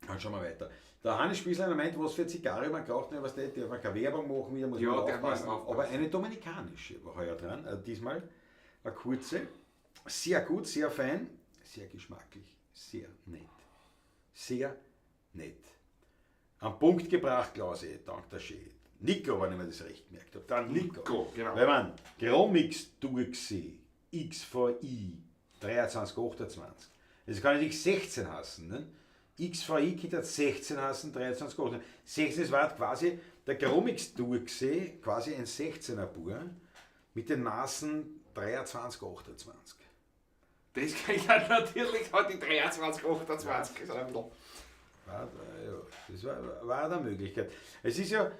dann schauen wir weiter. Der Hannes Spiesleiner meint, was für Zigarre man kauft, ne, was der, darf man keine Werbung machen, wieder muss Ja, man darf man aufpassen. aufpassen. Aber eine dominikanische war heuer dran, diesmal eine kurze. Sehr gut, sehr fein, sehr geschmacklich, sehr nett. Sehr nett. Am Punkt gebracht, Klausi, dank der Schee. Nico, wenn ich mir das recht gemerkt habe. Der Nico. Nico, genau. Weil man Gromix durchgesehen, XVI 23, 28. Das kann natürlich 16 hassen. Ne? XVI könnte jetzt 16 hassen, 23, 28. 16, das war quasi der Gromix durchgesehen, quasi ein 16er Bur mit den Maßen 23, 28. Das kann ich ja natürlich heute die 23, 28 ist ein bisschen. War, ja, das war eine Möglichkeit. Es ist ja,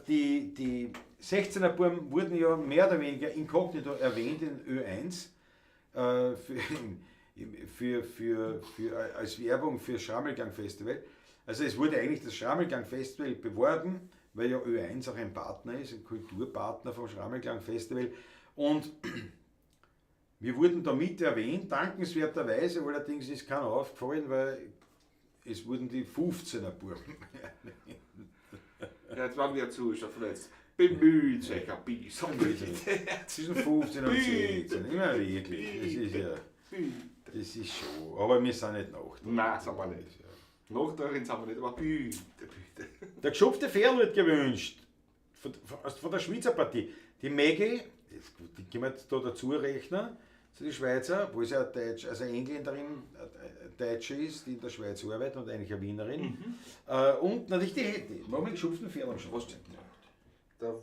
die 16er Buben wurden ja mehr oder weniger inkognito erwähnt in Ö1 als Werbung für Schrammelgang Festival. Also es wurde eigentlich das Schrammelgang Festival beworben, weil ja Ö1 auch ein Partner ist, ein Kulturpartner vom Schrammelklang Festival. Und wir wurden damit erwähnt, dankenswerterweise, allerdings ist keiner aufgefallen, weil es wurden die 15er Buben. Ja, jetzt waren wir Zuschauer verletzt. Bemüht euch ein bisschen. Bitte. Zwischen 15 und 16, immer wirklich. Das ist ja, das ist schon. Aber wir sind nicht nach. Nein, sind wir nicht. Noch darin sind wir nicht, aber bitte, bitte. Der geschupfte Ferl wird gewünscht. Von der Schweizer Partie. Die Maggie, die können wir jetzt da dazu rechnen, zu den Schweizer, obwohl sie ja Deutsch, also Engländerin, Deutsche ist, die in der Schweiz arbeitet und eigentlich eine Wienerin. Und natürlich die Hetty. Machen wir den geschupften Ferl am Schluss. Was denn? Der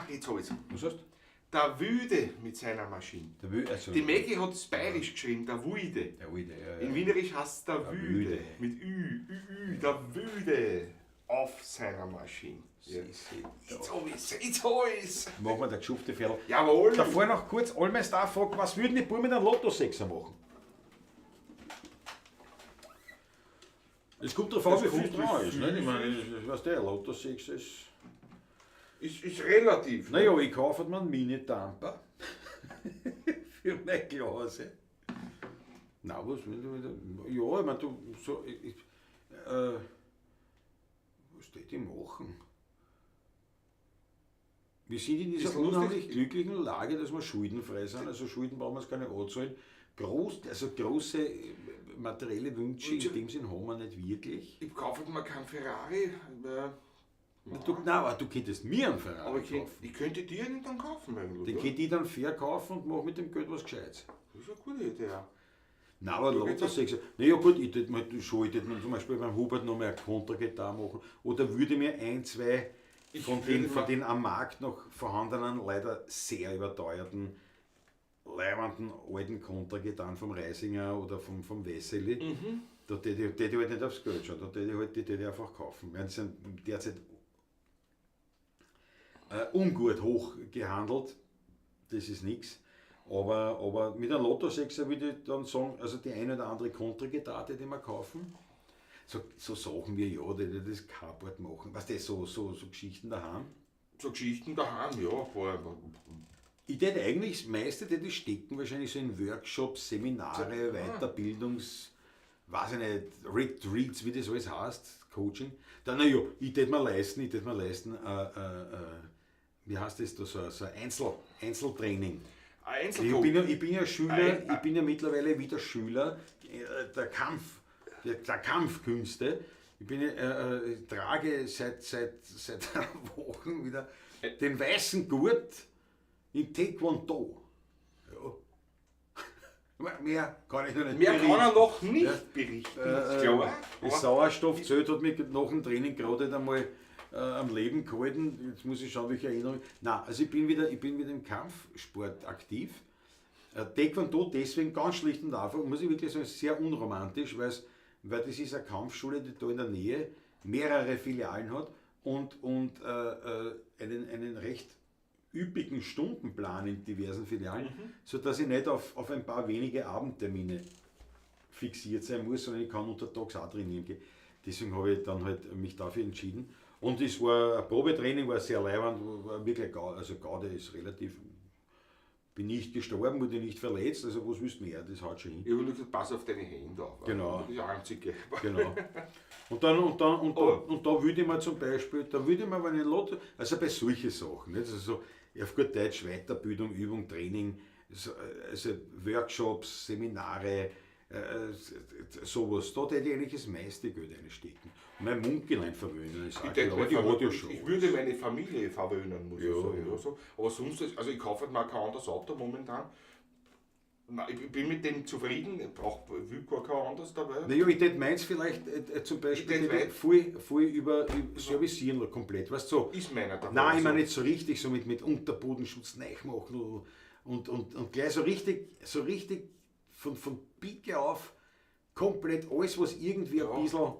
jetzt hab ich's. Was heißt? Der Wüde mit seiner Maschine. Der Wü-, also Die Maggie hat es bayerisch geschrieben, der Wüde. Der Wüde, ja, ja. In Wienerisch heißt es der Der Wüde. Wüde. Mit Ü, Ü, Ü, der Wüde auf seiner Maschine. Ja. Sie, sie, Jetzt hab ich's, jetzt hab ich's. Machen wir der geschupfte Ferl. Jawohl. Davor noch kurz, Allmeister Star fragt, was würden die Buben mit einem Lotto-Sechser machen? Es kommt darauf an, Es wie viel kommt, dran wie ist. viel Nicht? Ich meine, was der Lotto-Sechser ist. Ist relativ. Naja, ich kaufe mir einen Mini-Tamper für meine Klause. Nein, was will ich mit Ja, ich meine, du, so, ich, ich, was tät ich machen? Wir sind in dieser Ist lustig. unheimlich glücklichen Lage, dass wir schuldenfrei sind. Also Schulden brauchen wir uns gar nicht anzahlen. Große materielle Wünsche in dem Sinn haben wir nicht wirklich. Ich kaufe mir keinen Ferrari. Du, nein, aber du könntest mir einen Ferrari Aber kaufen. ich könnte dir einen dann kaufen eigentlich. Den oder? könnte ich dann verkaufen und mache mit dem Geld was Gescheites. Das ist eine gute Idee, ja. Nein, aber Du Lotto könntest- 6. Naja gut, ich tät mir schon, ich tät mir zum Beispiel beim Hubert noch mal eine Kontergitarre machen oder würde mir ein, zwei Ich würde von mir den am Markt noch vorhandenen, leider sehr überteuerten, leibenden alten Kontergitarren vom Reisinger oder vom Wessely, da tät ich halt nicht aufs Geld schauen, da tät ich halt, die tät ich einfach kaufen. Weil die sind derzeit ungut hoch gehandelt, das ist nix. Aber mit einem Lotto-Sechser würde ich dann sagen, also die eine oder andere Kontergitarre, die wir kaufen, so Sachen wie, ja, die das Carport machen, weißt du, so Geschichten daheim. So Geschichten daheim, ja. Boah. Ich tät eigentlich, das meiste tät ich stecken, wahrscheinlich so in Workshops, Seminare, Weiterbildungs-, weiß ich nicht, Retreats, wie das alles heißt, Coaching. Dann, na ja, ich tät mir leisten, ich tät mir leisten, wie heißt das da, so ein Einzeltraining. Ein Ich Einzelcoach. bin ja, ich bin ja Schüler, Ein- ich bin ja mittlerweile wieder Schüler der Kampf, der, der Kampfkünste. Ich trage seit Wochen wieder den weißen Gurt in Taekwondo. Ja. Mehr kann ich noch nicht Mehr kann er berichten. noch nicht Ja. berichten, ist klar. Das Sauerstoffzelt hat mich nach dem Training gerade nicht einmal am Leben gehalten. Jetzt muss ich schauen, welche Erinnerung. Nein, also ich bin wieder im Kampfsport aktiv. Taekwondo deswegen ganz schlicht und einfach, muss ich wirklich sagen, sehr unromantisch, weil das ist eine Kampfschule, die da in der Nähe mehrere Filialen hat und einen recht üppigen Stundenplan in diversen Filialen, sodass ich nicht auf ein paar wenige Abendtermine fixiert sein muss, sondern ich kann untertags auch trainieren gehen. Deswegen habe ich dann halt mich dafür entschieden. Und es war ein Probetraining, war sehr leiwand, war wirklich, also Gaude ist relativ, bin nicht gestorben, wurde nicht verletzt, also was willst du mehr, das haut schon hin. Ich habe nur gesagt, pass auf deine Hände auf. Genau. Das ist das Einzige. Genau. Und dann, und dann, und da, Oh. und da würde ich mir zum Beispiel, da würde ich mir, wenn ich Lotto, also bei solchen Sachen, nicht? Also so, auf gut Deutsch, Weiterbildung, Übung, Training, so, also Workshops, Seminare, sowas, da hätte ich eigentlich das meiste Geld einstecken. Und mein Mundgelein verwöhnen ist auch Ich, klar, denk, aber die hat ja schon. ich würde meine Familie verwöhnen, muss Ja, ich sagen. ja. Ja, so. Aber sonst, also ich kaufe halt mal kein anderes Auto momentan. Nein, ich bin mit dem zufrieden, ich brauch, will gar kein anderes dabei. Naja, ich tät meins vielleicht zum Beispiel Ich tät tät ich voll über servicieren lassen, komplett, weißt du, so. Ist meiner dabei. Nein, ich so. meine nicht so richtig, so mit Unterbodenschutz neu machen und gleich so richtig von Pike auf komplett alles, was irgendwie ein bisschen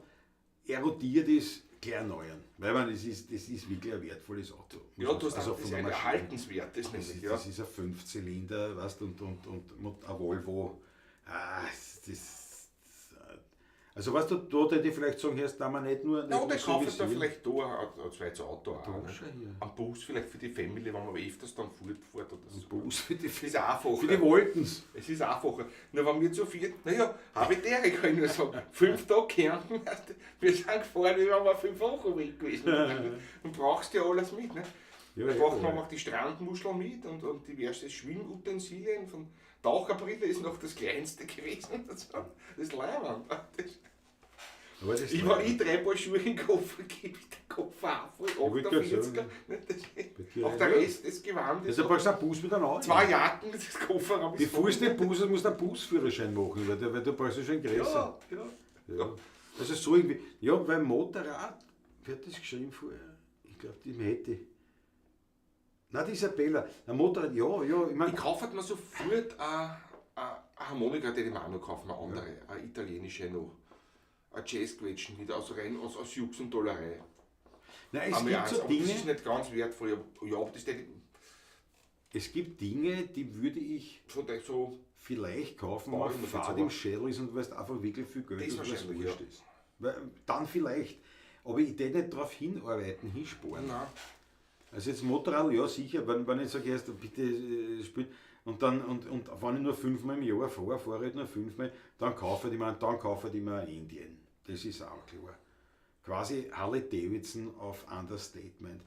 erodiert ist, gleich erneuern. Weil man, das ist wirklich ein wertvolles Auto. Ja, du hast also also das ist von der ein Maschine. erhaltenswertes, Das nämlich. ist, Ja. das ist ein Fünfzylinder, weißt du, und ein Volvo. Ah, das, also weißt du, da hätte ich vielleicht sagen, erst da man nicht nur. Nicht Ja, nur oder ich kaufe da servicieren. vielleicht da ein zweites Auto auch. Ne? schau hier. Ein Bus vielleicht für die Family, wenn man öfters dann fortfährt oder so. Bus für die, Das ist einfacher. für die Woltens. Es ist einfacher. Nur wenn wir zu viert, naja, habe ich der, kann ich nur sagen, 5 Tage Kärnten, wir sind gefahren, wie wenn wir 5 Wochen weg gewesen. Und brauchst ja alles mit. Ne? Ja, da ja, braucht man ja. auch die Strandmuscheln mit und diverse Schwimmutensilien. Von Taucherbrille ist noch das kleinste gewesen. Das ist leiwand. Aber das Ich, wenn ich 3 Paar Schuhe in den Koffer gebe, ist der Koffer auch voll, wollte gerade 48er. sagen. Ne, das, dir auch der ja. Rest des Gewandes. Also brauchst du einen Bus mit einem Auto. 2 Jacken, das Kofferraum ist Bevor voll. du den Bus hast, musst du einen Busführerschein machen, weil du brauchst ja schon größer. Ja, ja. Ja. Also so irgendwie. Ja, weil Motorrad, wer hat das geschrieben vorher? Ich glaube, die hätte. Nein, die Isabella. Ein Motorrad, ja, ja. Ich mein, Ich kaufe halt mir sofort eine Harmonika, die ich mir auch noch kaufen, eine andere, eine italienische noch. Ein Jazzquetschen mit aus rein aus Jux und Dollerei. nein, es Aber gibt ja, so aber Das ist Dinge, nicht ganz wertvoll. Ja, aber das hätte ich es gibt Dinge, die würde ich von der so. vielleicht kaufen, wenn Brauche man ich mir jetzt Fahrt aber. im Schädel ist und weil es einfach wirklich viel Geld Das ist, weil es wahrscheinlich, wurscht ja. ist. Weil, dann vielleicht. Aber ich tät nicht darauf hinarbeiten, hinsparen. Nein. Also jetzt Motorrad, ja sicher, wenn ich sage, erst bitte spielt und dann und wenn ich nur 5-mal im Jahr fahre, fahre ich halt nur 5-mal, dann kaufe ich mir ein Indien. Das ist auch klar. Quasi Harley Davidson auf Understatement.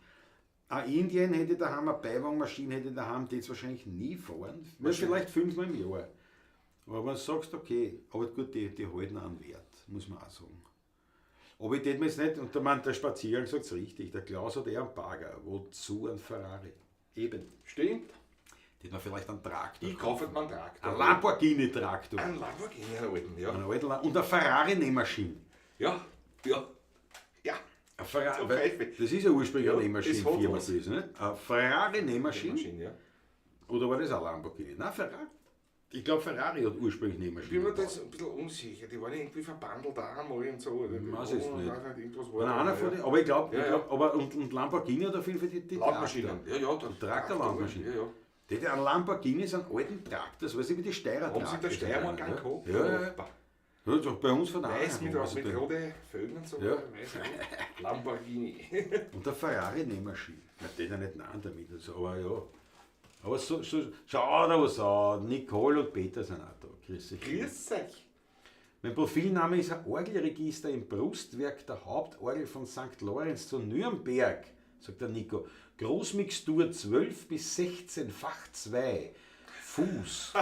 Ein Indien hätte ich daheim, eine Beiwagenmaschine hätte ich daheim, die jetzt wahrscheinlich nie fahren. Nur vielleicht 5-mal im Jahr. Aber wenn du sagst, okay, aber gut, die halten einen Wert, muss man auch sagen. Aber ich tät mir jetzt nicht, und der Mann, der Spaziergang sagt es richtig, der Klaus hat eher einen Bagger, wozu ein Ferrari? Eben. Stimmt. Tät man vielleicht einen Traktor. Ich kaufe halt mir einen Traktor. Ein Lamborghini-Traktor. Einen Lamborghini, einen alten, ja. Einen alten und eine Ferrari-Nähmaschine. Ja, ja, ja. Eine Ferrari, Zur weil Pfeife. das ist ja ursprünglich Ja, eine Nähmaschinenfirma es hat was. gewesen, nicht? Eine Ferrari-Nähmaschine. Maschine, ja. Oder war das auch Lamborghini? Nein, Ferrari. Ich glaube, Ferrari hat ursprünglich Ich bin Nähmaschinen. mir da gebaut. jetzt ein bisschen unsicher. Die waren irgendwie verbandelt auch einmal und so. Oder? Weiß ich Oh, nicht. weiß nicht, irgendwas war Wenn da, einer ja. von den, aber ich glaube, Ja, glaub, aber und Lamborghini hat auf jeden Fall die Landmaschinen. Traktor. Ja, ja, der Die Traktorlandmaschine. Ja, ja. Die hat ein Lamborghini ist einen alten Traktor, das weiß ich, wie die Steirer Haben sie in der Steiermark einen gehabt? Ja, ja, ja. Ja, doch bei uns von Weiß daheim. Also mit der- roten Vögeln und so. Ja. Weiß rot. Lamborghini. Und der Ferrari Nähmaschine. Na, den ja nicht nein damit, also, aber ja. Aber so, schau da was an. Nicole und Peter sind auch da. Grüß dich. Grüß euch. Mein Profilname ist ein Orgelregister im Brustwerk der Hauptorgel von St. Lorenz zu Nürnberg, sagt der Nico. Großmixtur 12 bis 16, Fach 2, Fuß.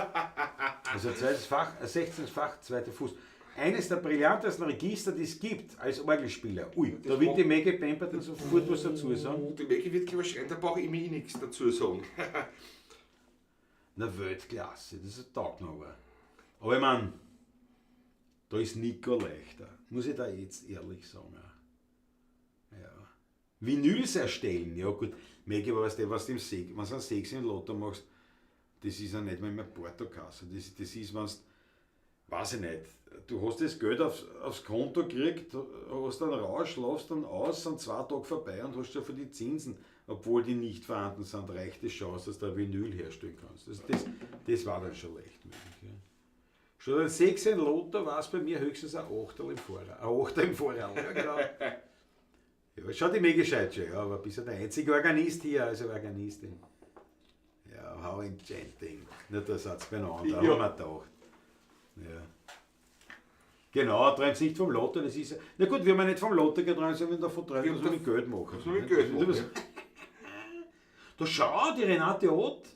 Also zweites Fach, 16 Fach, zweiter Fuß. Eines der brillantesten Register, die es gibt als Orgelspieler. Ui, da wird die Maggie Pemberton sofort was dazu sagen. Oh, die Maggie wird gleich schreien, da brauche ich mir eh nichts dazu sagen. Na, Weltklasse, das ist ein Tag noch. Aber ich mein, da ist Nico leichter, muss ich da jetzt ehrlich sagen. Ja. Vinyls erstellen, ja gut. Maggie, aber weißt du, was du im wenn du einen 6 im Lotto machst, das ist ja nicht mal mehr Portokasse. Das ist, wenn du, weiß ich nicht, du hast das Geld aufs Konto gekriegt, hast dann Rausch, laufst dann aus, sind 2 Tage vorbei und hast schon für die Zinsen, obwohl die nicht vorhanden sind, reicht es schon aus, dass du ein Vinyl herstellen kannst. Das war dann schon leicht möglich. Ja. Statt ein 6 in Lotto war es bei mir höchstens ein Achterl im Vorrat. Ein Achter im Vorrat, ja genau. Ja, schaut die mega gescheit schon, ja, aber bist ja der einzige Organist hier, also Organistin. Ja, how enchanting. Na, da seid's beieinander, Ja. haben wir gedacht. Ja. Genau, träumst nicht vom Lotto, das ist. Na gut, wir haben ja nicht vom Lotto geträumt, sondern wir haben davon träumt, Wir was wir haben mit Geld machen. was wir mit Geld machen, ja. Da schau, die Renate Ott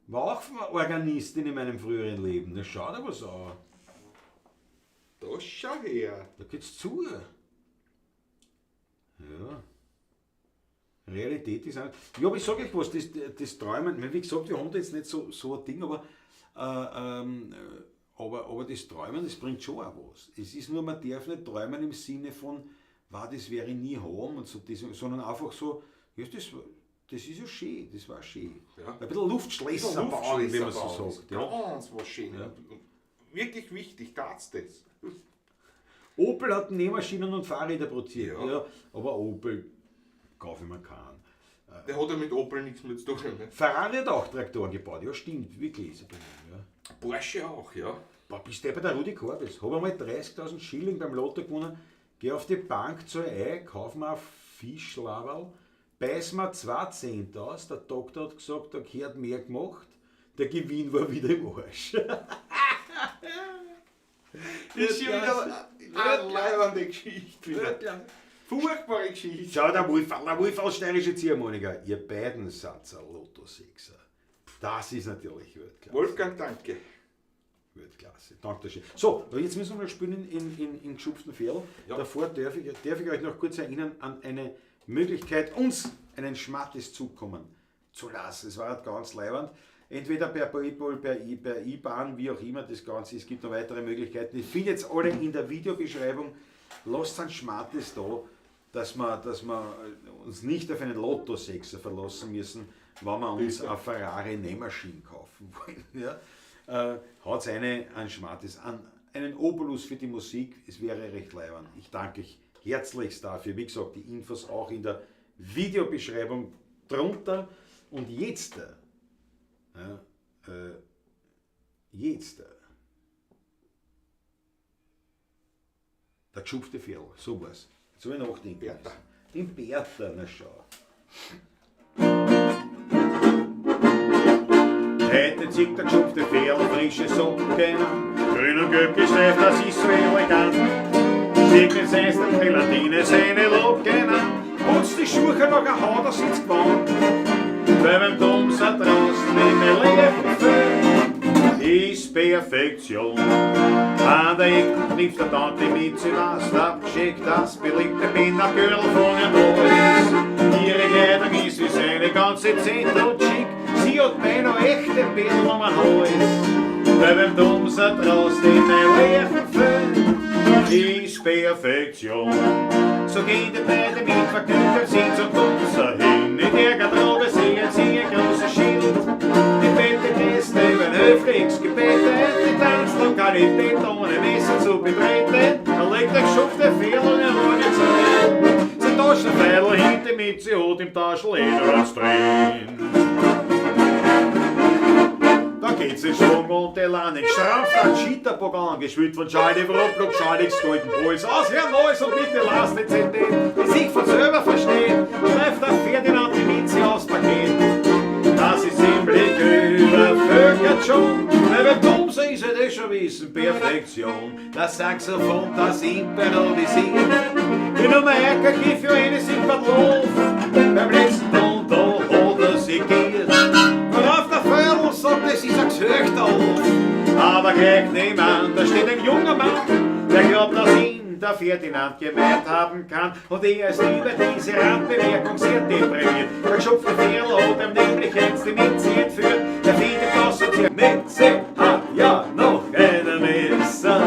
war auch Organistin in meinem früheren Leben. Da schau dir was an. Da schau her. Da geht's zu. Ja. Realität ist auch. Ja, aber ich sage euch was, das Träumen, wie gesagt, wir haben da jetzt nicht so ein Ding, aber, aber das Träumen, das bringt schon auch was. Es ist nur, man darf nicht träumen im Sinne von, wow, das werde ich nie haben und so, das, sondern einfach so, ja, das ist ja schön, das war schön. Ja. Ein bisschen Luftschlösser bauen, wie man so sagt. Ja. Ganz was Schönes. Und wirklich wichtig, tat's das. Opel hat Nähmaschinen und Fahrräder produziert, Ja. ja. Aber Opel kaufe ich mir keinen. Der hat ja mit Opel nichts mehr zu tun. Ne? Ferrari hat auch Traktoren gebaut, ja stimmt, wirklich. Ist ein Problem, ja. Porsche auch, ja. Boah, bist du bei der Rudi Korbes? Hab einmal 30.000 Schilling beim Lotto gewonnen, geh auf die Bank zur Ei, kauf mir ein Fischlaberl, beiß mir 2 Cent aus, der Doktor hat gesagt, da gehört mehr gemacht, der Gewinn war wieder im Arsch. Das ist schon wieder eine leibende Geschichte. Wieder. Furchtbare Geschichte. Schau, der Wolf, steirische Ziehharmoniker, ihr beiden seid ein Lotto-Sechser. Das ist natürlich Weltklasse. Wolfgang, danke. Weltklasse. Dankeschön. So, jetzt müssen wir noch spielen in geschupften Viertel. Ja. Davor darf ich euch noch kurz erinnern an eine Möglichkeit, uns einen Schmattes zukommen zu lassen. Es war halt ganz leiwand. Entweder per PayPal, per IBAN, wie auch immer das Ganze. Es gibt noch weitere Möglichkeiten. Ich finde jetzt alle in der Videobeschreibung. Lasst einen Schmattes da, dass wir uns nicht auf einen Lotto-Sechser verlassen müssen, wenn wir uns eine Ferrari Nähmaschine kaufen wollen. Ja? Haut einen Schmattes an, einen Obolus für die Musik, es wäre recht leiwand. Ich danke euch herzlichst dafür. Wie gesagt, die Infos auch in der Videobeschreibung drunter. Und jetzt, der geschupfte Viertel, so war's. Jetzt hab ich nachdenken Bertha. müssen. Den Bertha, na schau. Heute zieht der geschupfte Viertel frische Socken an, grün und gelb gestreift, das ist so elegant. Steckt mit seiner Gelatine seine Locken an, putzt die Schuhe noch ein Haut aus ins Gewand. Weil beim Dumser draußen in der Leben ist Perfektion. An der Ecke knipst der Tante mit sie was abgeschickt, das beliebte Pin-Up-Girl von ihr Neues. Ihre Kleidung ist wie seine ganze Zeit und schick, sie hat beinahe echte Perlen um den Hals. Weil beim Dumser draußen in der Leben ist Perfektion. So gehen die beiden mit vergnügtem Sinn zum Dumser hin. In der Garderobe sehen sie ein großes Schild. Die fette Gäste werden höflichst gebeten, die Tanzlokalität ohne Messer zu betreten. Da legt der geschupfte Viertel und er schaut rein. Sein Taschenfeidel hinter mit, sie hat im Taschel eh noch was drin. Da geht's in Schwung und Elan, in Strampf, ein Schitterbock angeschwüllt von Scheide, Rotblock, Scheidigs, golden Puls. Aus Herr Neues und bitte lasst die CD, die sich von selber versteht, schleift der Ferdinand die Minze aufs Paket. Das ist ziemlich übervölkert schon, weil beim Dumser ist das schon wissen, Perfektion. Das Saxophon, das improvisiert, die Nummer RKG für eine sind Lof. Beim letzten Ton, da hat er sich geirrt. Worauf der Vögel sagt, es ist ein gesöchter Hof. Aber gleich nebenan, da steht ein junger Mann, der glaubt, dass ihn der Ferdinand gemeint haben kann. Und er ist über diese Randbemerkung sehr deprimiert. Der geschupfte Vierl hat ihm nämlich einst die Mitzi entführt. Der findet das und sie Mitzi hat ja noch einen Messer.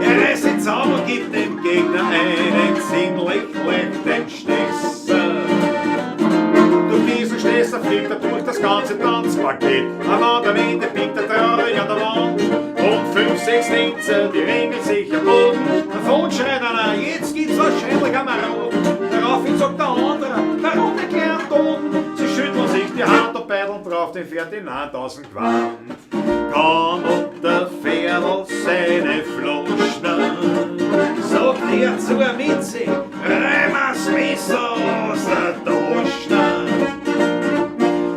Er reißt ihn zusammen und gibt dem Gegner einen ziemlich leichten Stesser. Durch diesen Stesser fliegt er durch das ganze Tanzpaket. Am anderen Ende biegt er traurig an der Wand. Und 5, 6 Tänzer, die ringeln sich am Boden. Davon schreit einer, jetzt gibt's wahrscheinlich einen Maroden. Daraufhin sagt der andere, warum nicht gleich am Toten? Sie schütteln sich die Hand und beideln drauf den Ferdinand aus dem Gewand. Kaum ob der Ferdinand Ferl seine Flaschen. Sagt er zur Mitzi, räumen's Messer aus der Taschen.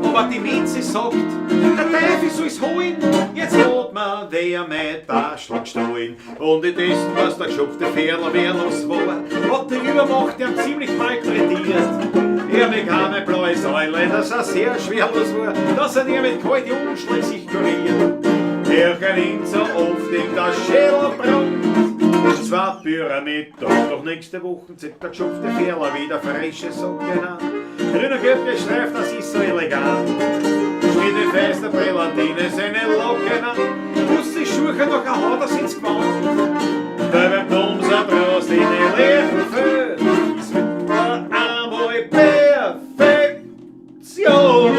Aber die Mitzi sagt, der Teufel soll's holen, jetzt hat mir der mein Taschel gestohlen. Und in dessen, was der geschupfte Ferl wehrlos war, hat die Übermacht ihn ziemlich malträtiert. Er bekam eine blaue Säule, dass er sehr schwerlos war, dass er ihr mit kalten Umschlägen sich kuriert. Er gelingt so oft in der Schädel brummt. Zwei Pyramid, doch nächste Woche zieht der geschupfte Ferl wieder frische Socken an. Grüner Gelb gestreift, das ist so elegant. Schmiert die feiste Prälatine seine Locken an. Muss die Schuhe noch ein Haut, das ins Gewand. Weil beim Dumser draußen in die leeren Feld ist mit der einmal Perfektion.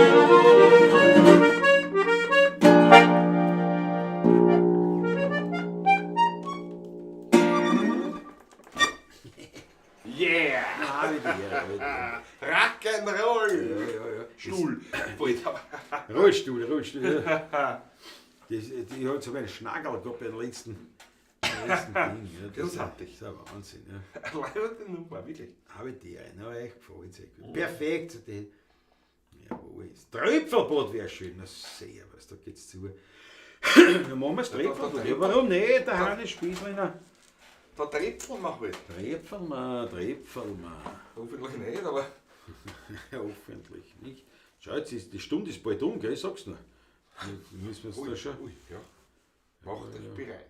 Yeah! Ah, wie die Ehre, wie die Ehre. Rock'n'Roll! Ja, ja, ja. Stuhl. Bald, aber- Rollstuhl, Rollstuhl. Ja. Das, die hat so einen Schnagel gehabt beim letzten Ding. Ja, das Das hatte ich. ist ein Wahnsinn. Ja. Leibende Nummer, wirklich. Habe ich die Ehre, na, echt gefällt sehr gut. Perfekt. So die, jawohl. Das Tröpfelbad wäre schön. Na, sehr, was, da geht's zu. Dann machen wir das Ja, da- Tröpfelbad. da- Ja, warum nicht? Der Hannes Spießliner. Da tröpfeln wir halt. Tröpfeln wir, tröpfeln wir. Hoffentlich nicht, aber Ja, hoffentlich nicht. Schau, jetzt ist, die Stunde ist bald um, gell? Ich sag's nur. Jetzt müssen wir uns da schon. Ui, ja. Macht euch bereit.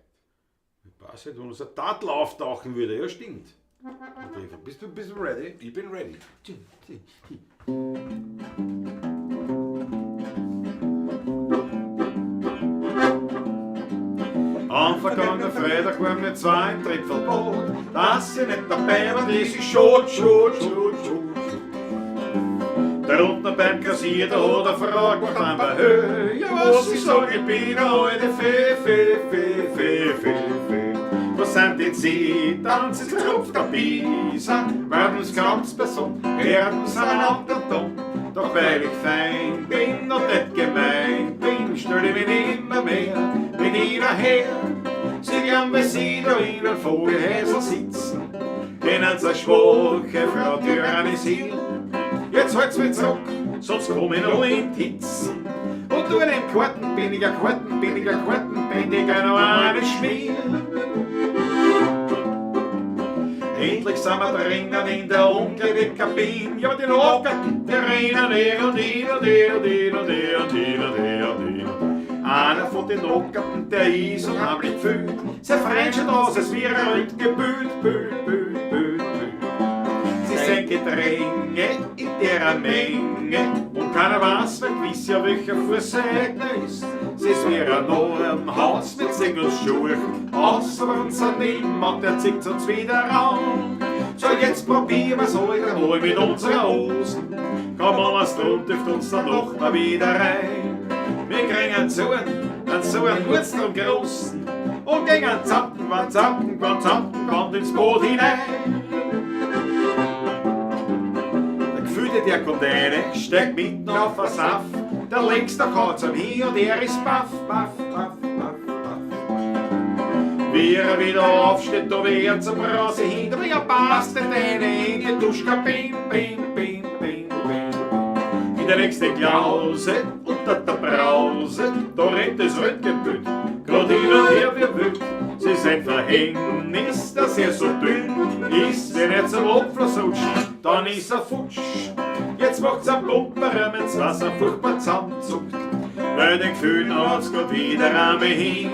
Passt halt, wenn uns ein Tatel auftauchen würde. Ja, stimmt. Bist du ready? Ich bin ready. Am vergangenen Freitag waren wir zwei im Tripfelboot, dass sie nicht dabei waren, das ist schon, schon, schon, schon. Der unten beim Kassier, da hat eine Frau gemacht an der Höhe. Ja, was ich sag, ich bin eine alte Fee, Fee, Fee, Fee, Fee, Fee. Was sind denn Sie? Dann sind sie rupft der Bisa, werden's Kranzperson, werden's einander dumm. Doch weil ich fein bin und nicht gemein bin, stell ich mich immer mehr mit ihnen her. Sie gern, wenn sie da in einem Vogelhäusl sitzen, können sie eine schwache Frau tyrannisieren. Jetzt halt's mich zurück, sonst komm ich noch in die Hitze. Und du in den Karten bin ich ein Karten, bin ich ein Karten, bin ich noch eine Schmier. Endlich sind wir drinnen in der Umkleidekabine. Ja, aber die Locken, die rennen her und hin und her und hin und her und hin und her und hin. Einer von den Lockerten, der ist unheimlich gefühlt. Sein Freund schaut aus, als wäre er rundgebühlt, bühlt, bühlt, bühlt, bühlt. Sie sind Gedränge in derer Menge und keiner weiß mehr gewiss ja, welcher Fuß eigner ist. Sie ist wie ein neuem Haus mit Sing und Schuhen, außer unser Nebenmann, der zieht uns wieder raum. So, jetzt probieren wir's heute mal mit unserer Hosen. Komm on, was drum dürft uns dann noch mal wieder rein. Wir kriegen zu einen, so einen Wurzeln großen und gingen zappen, wann zappen, wann zappen, wann ins Boot hinein. Der Gefühlte, der kommt rein, steigt mitten auf den Saft. Der längste Katz am hier und er ist baff, baff, baff, baff, baff. Wie er wieder aufsteht, da wird zur Brause hin, aber ja passt nicht eine in die Duschkabine, bim, bim, bim, bim. In der nächsten Klause, unter der Brause, da rennt das Röntgenbild, grad hin und her wie wild. Sie ist ein Verhängnis, dass er so dünn ist, wenn er zum Abfluss rutscht, dann ist er futsch. Jetzt macht's ein Pumper, wenn's Wasser furchtbar zusammenzuckt. Bei den Gefühlen hat's grad wieder einmal hin.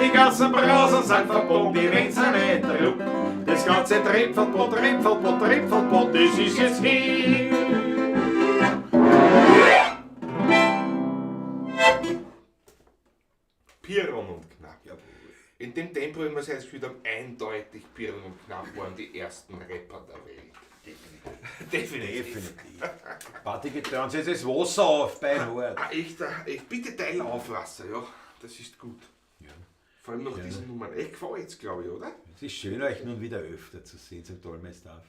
Die ganzen Brausen sind verboten, die Rennen sind nicht druck. Das ganze Tripfelboot, Tripfelboot, Tripfelboot, das ist jetzt hin. Pirron und Knapp. In dem Tempo, wie wir es jetzt gespielt haben, eindeutig Pirron und Knapp waren die ersten Rapper der Welt. Definitiv. Definitiv. Party geht uns jetzt das Wasser auf, beinhart. Ah, echt, echt, bitte teil auf Wasser, ja. Das ist gut. Ja. Vor allem nach diesen Nummern. Echt gefällt's, glaube ich, oder? Es ist schön, euch nun wieder öfter zu sehen zum Tolmeister.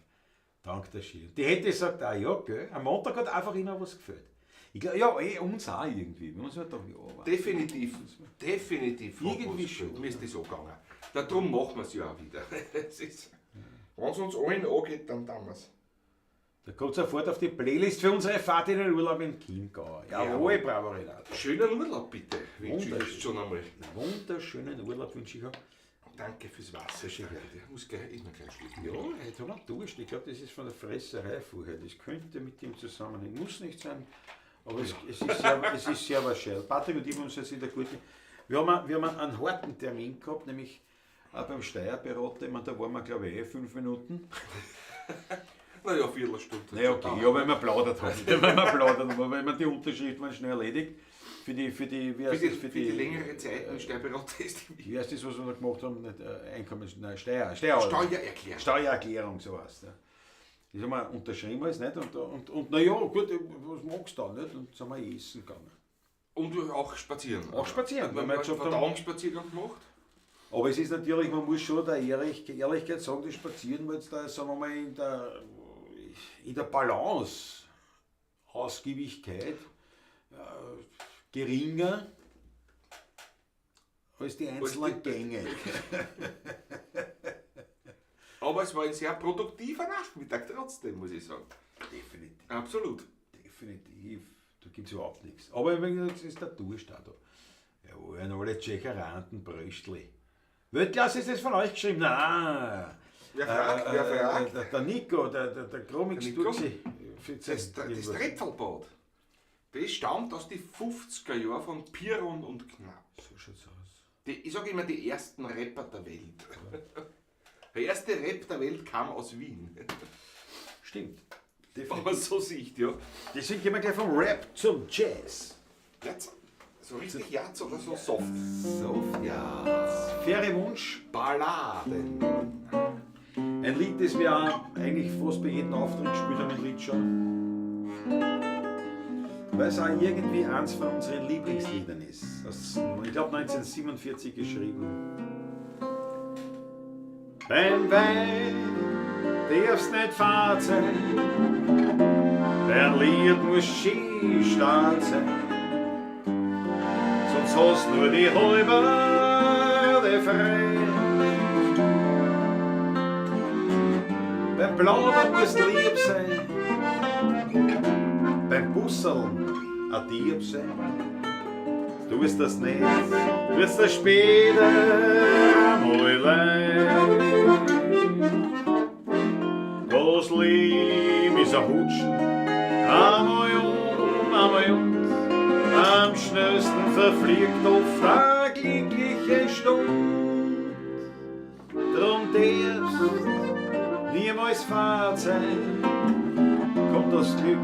Dank der Schier. Die hätte gesagt, ah ja, gell, am Montag hat einfach immer was gefällt. Ich glaub, ja, eh, uns auch irgendwie. Wir uns halt gedacht, ja, aber Definitiv, definitiv. hat Irgendwie was schon, gefehlt. Mir ist das so gegangen. Darum machen wir es ja auch wieder. Es ist, wenn es uns allen angeht, dann tun wir es. Da kommt sofort auf die Playlist für unsere Fahrt in den Urlaub in Chiemgau. Jawohl, bravo Renato. Schönen Urlaub bitte, wünsche ich Wunderschön. jetzt schon einmal. Wunderschönen Urlaub wünsche ich auch. Danke fürs Wasser, Gerald. Ich muss gleich, ist mir gleich schlucken. Ja, heute haben wir Durst. Ich glaube, das ist von der Fresserei vorher. Das könnte mit dem zusammenhängen. Muss nicht sein, aber es ist sehr wahrscheinlich. Patrick und ich haben uns jetzt in der guten. Wir haben einen harten Termin gehabt, nämlich auch beim Steuerberater. Ich meine, da waren wir, glaube ich, 5 Minuten. Naja, Viertelstunde. Naja, okay, ja, weil wir plaudert haben. Weil wir plaudert haben, aber wenn man die Unterschrift mal schnell erledigt. Für die, wie Für heißt die, das, für die längere Zeit ein Steuerberater ist die Wie heißt das, was wir da gemacht haben? Nicht, Einkommens-, nein, Steuer, Steuer, Steuererklärung. Steuererklärung, so heißt ja. Das haben wir unterschrieben alles, nicht? Und naja, gut, was magst du da, nicht? Und sind wir essen gegangen. Und auch spazieren. Auch spazieren, Weil weil wir wir einen gesagt haben- Verdauungsspaziergang gemacht. Aber es ist natürlich, man muss schon der Ehrlichkeit sagen, das Spazieren war jetzt da, sagen wir mal, in der Balance, Ausgiebigkeit, geringer als die einzelnen Gänge. Aber es war ein sehr produktiver Nachmittag trotzdem, muss ich sagen. Definitiv. Absolut. Definitiv. Da gibt es überhaupt nichts. Aber übrigens ist der Durst auch da. Jawohl, an alle Tschecheranten, Bröstli. Weltklasse ist das von euch geschrieben? Nein. Wer fragt, wer fragt? Der Nico, der Kromix Der Nico? Turksi. Das Trepfelbad, das stammt aus den 50er Jahren von Piron und Knapp. So schaut's aus. Die, ich sage immer die ersten Rapper der Welt. Der erste Rap der Welt kam aus Wien. Stimmt. Wenn Definitiv. man so sieht, ja. Deswegen gehen wir gleich vom Rap zum Jazz. Jetzt, so richtig Jazz oder so soft? Soft, ja. Faire Wunsch. Balladen. Ein Lied, das wir auch eigentlich fast bei jedem Auftritt gespielt haben, ein Lied schon. Weil es auch irgendwie eins von unseren Lieblingsliedern ist. Das, ich glaube 1947 geschrieben. Beim Wein darf's nicht fad sein, dein Lied muss schön stark sein. Sonst hast nur die halbe frei. Beim Plaudern musst lieb sein, beim Busseln ein Dieb sein. Du wirst das nicht, wirst das später einmal leid. Das Leben ist ein Hutschen, einmal um, einmal und. Am schnellsten verfliegt oft eine glückliche Stund. Drum darfst niemals fad sein, kommt das Glück,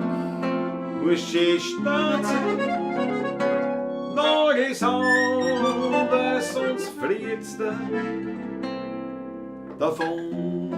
muss schön stark sein. Nagels an, weil sonst fliegt's dir davon.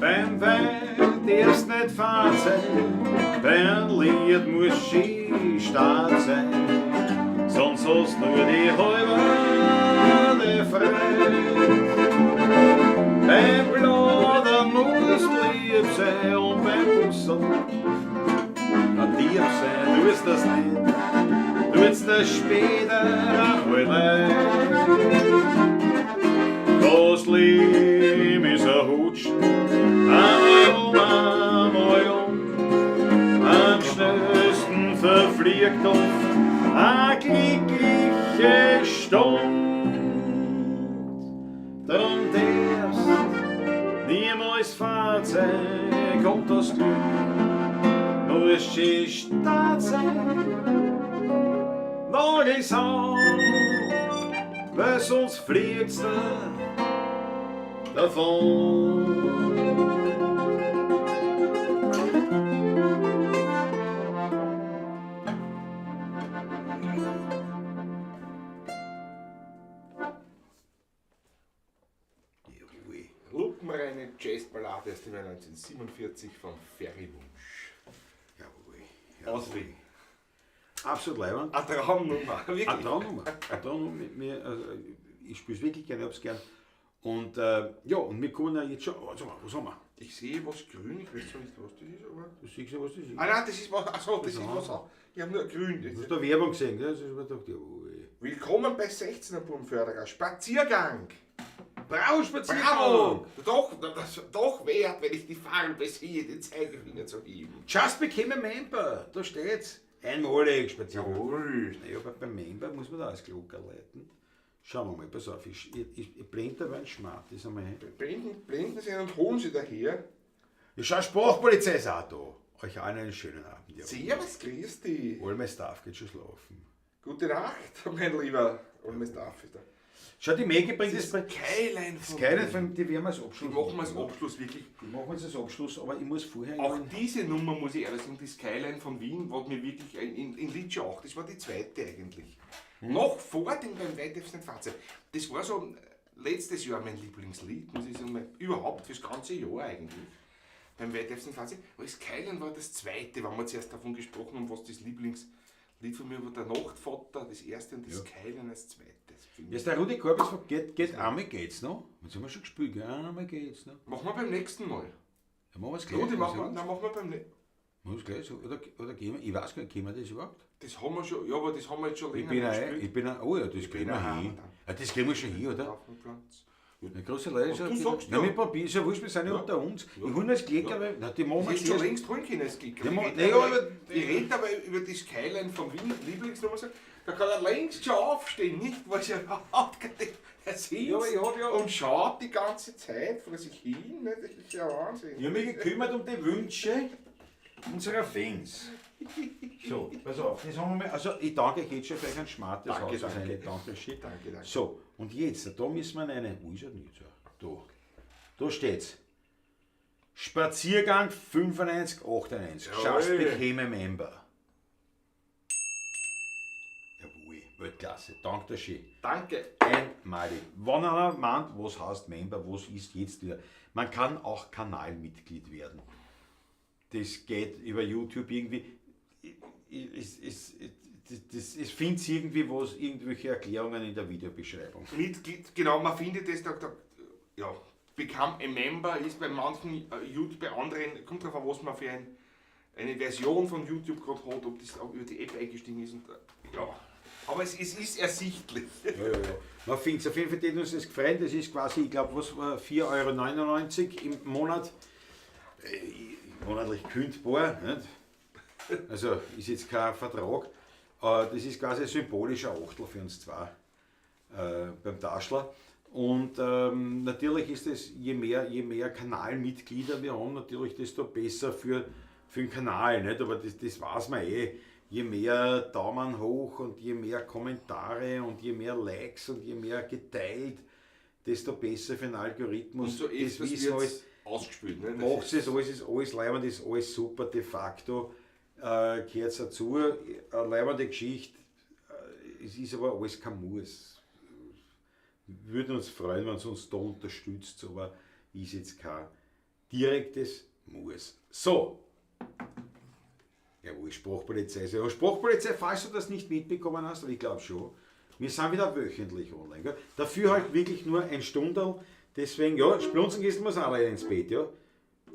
Beim Wein darfst nicht fad sein, beim Lied muss schön stark sein, sonst hast nur die halbe Freude. Beim Plaudern musst lieb sein und beim Busseln ein Dieb sein, du wirst das nicht, du wirst das später einmal leid. Das Leben ist ein Hutsch, einmal um, einmal um. Am schnellsten verfliegt oft eine glückliche kommt das Glück, nur es schön Stadt sein. Nagels an, weil sonst fliegt's du davon. Jawohl. Lupenreine Jazzballade aus dem Jahr 1947 von Ferry Wunsch. Jawohl. Aus Wien. Absolut leibend. Eine Traumnummer, wirklich. Eine Traumnummer. Eine Traumnummer mit mir, also, ich spiele es wirklich gerne, ich hab's gern. Und ja, und wir kommen ja jetzt schon. Warte mal, was haben wir? Ich sehe was grün, ich weiß zwar nicht, was das ist, aber. Du siehst ja, was das ist. Ah nein, das ist was. Achso, das ist was. Ich habe nur grün. Du hast da Werbung gesehen, gell? Das ist mir gedacht, jawohl. Willkommen bei 16er Burmförderer. Spaziergang. Bravo, Spaziergang! Bravo! Doch, das, doch wert, wenn ich die Farbe sehe, den Zeigefinger zu heben. Just became a member, da steht's. Einmalig Spaziergang. Jawohl. Naja, aber beim Member muss man da als Glocke läuten. Schauen wir mal, pass auf, ich blende aber einen Schmarrn, das einmal ein. Blenden Sie und holen Sie daher. Ja, schau, Sprachpolizei ist auch da. Euch allen einen schönen Abend. Ja. Servus, grüß dich. All my staff geht schon schlafen. Gute Nacht, mein Lieber. Und mein Staff ist da. Schau, die Maggie bringt das Skyline von Skyline von die werden wir als Abschluss. Die machen wir als Abschluss wirklich. Die machen wir jetzt als Abschluss, aber ich muss vorher. Auch diese Nummer, muss ich ehrlich sagen, die Skyline von Wien, hat mir wirklich in Litschi auch, das war die zweite eigentlich. Noch vor dem beim Weitesten Fahrzeug. Das war so letztes Jahr mein Lieblingslied, muss ich sagen, überhaupt fürs ganze Jahr eigentlich. Beim Weitesten Fahrzeug. Aber Skyline war das zweite, wenn wir zuerst davon gesprochen haben, was das Lieblingslied von mir war, der Nachtvater, das erste und das Skyline als zweites. Jetzt der Rudi Korbitz von geht einmal geht's noch. Jetzt haben wir schon gespielt, gell? Einmal geht's noch. Machen wir beim nächsten Mal. Ja, machen wir es gleich. Rudi, machen wir, nein, machen wir beim nächsten. Machen wir's gleich so. Oder gehen wir, ich weiß gar nicht, gehen wir das überhaupt? Das haben wir schon, ja, aber das haben wir jetzt schon Ich länger bin nicht ein, gespielt. ich bin ein, oh ja, das kriegen wir ein hin. Heimat. Ja, das kriegen wir schon hin, oder? Auf dem Platz. Na, große Leute, Und du sagst nein, ja. wir probieren, ist ja wurscht, wir sind ja unter uns. Ich hole mir das Klicker, weil, na, die machen Das wir hättest du schon zuerst. längst holen können, das Klicker. Ja, Ich ma- rede nee, aber- aber- ich rede aber über die Skyline von Wien, Lieblingsnummer. Da kann er längst schon aufstehen, nicht? Was er überhaupt gar nicht. Er sitzt Ja, aber ich hab ja- und schaut die ganze Zeit vor sich hin. Ne? Das ist ja Wahnsinn. Ich habe mich gekümmert um die Wünsche unserer Fans. So, pass auf, das haben wir mal. Also, ich danke euch jetzt schon für euch ein smartes Danke, Haus. danke. Eine danke schön. Danke, danke. So, und jetzt, da müssen wir eine. Wo ist er denn jetzt? Da. Da steht's. Spaziergang 95, 98. Jawohl. Just became a member. Jawohl, Weltklasse. Danke schön. Danke. Einmalig. Wenn einer meint, was heißt Member, was ist jetzt wieder? Man kann auch Kanalmitglied werden. Das geht über YouTube irgendwie. Es findet irgendwie was, irgendwelche Erklärungen in der Videobeschreibung. Mitglied, genau, man findet es da, ja, become a member ist bei manchen YouTube, bei anderen, kommt drauf an, was man für eine Version von YouTube gerade hat, ob das auch über die App eingestiegen ist und, ja. Aber es ist ersichtlich. Ja, ja, ja. Man findet es auf jeden Fall, die uns das gefreut. Das ist quasi, ich glaub, was war 4,99 € im Monat. Monatlich kündbar, nicht? Also ist jetzt kein Vertrag. Das ist quasi ein symbolischer Achtel für uns zwei beim Taschler. Und natürlich ist es, je mehr Kanalmitglieder wir haben, natürlich desto besser für den Kanal. Nicht? Aber das weiß man eh. Je mehr Daumen hoch und je mehr Kommentare und je mehr Likes und je mehr geteilt, desto besser für den Algorithmus. Und so Das öfters wissen wir wird's alles. ausgespielt. Ne? Das Macht ist es alles, ist alles leibend, ist alles super, de facto gehört dazu. Eine leibende Geschichte, es ist aber alles kein Muss. Würden uns freuen, wenn es uns da unterstützt, aber ist jetzt kein direktes Muss. So. Jawohl, Sprachpolizei. Ja, Sprachpolizei, falls du das nicht mitbekommen hast, aber ich glaub schon, wir sind wieder wöchentlich online. Gell? Dafür halt wirklich nur ein Stunderl. Deswegen, ja, Splunzengistl muss auch leider ins Bett, ja.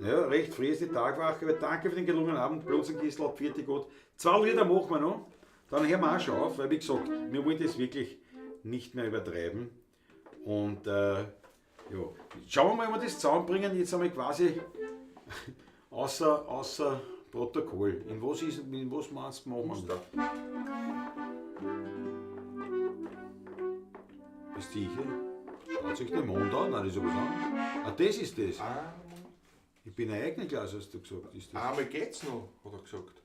Ja, recht früh ist die Tagwache, aber danke für den gelungenen Abend, Splunzengistl, pfiat Gott. 2 Lieder machen wir noch, dann hören wir auch schon auf, weil wie gesagt, wir wollen das wirklich nicht mehr übertreiben. Und ja, schauen wir mal, ob wir das zusammenbringen. Jetzt einmal quasi außer Protokoll. In was ist, in was meinst du, machen wir? Bist du sicher? Schaut sich den Mond an? Nein, das ist ja was anderes. Ah, das ist das. Ah. Ich bin ein eigener Klaus, hast du gesagt. Ist das? Einmal geht's noch, hat er gesagt.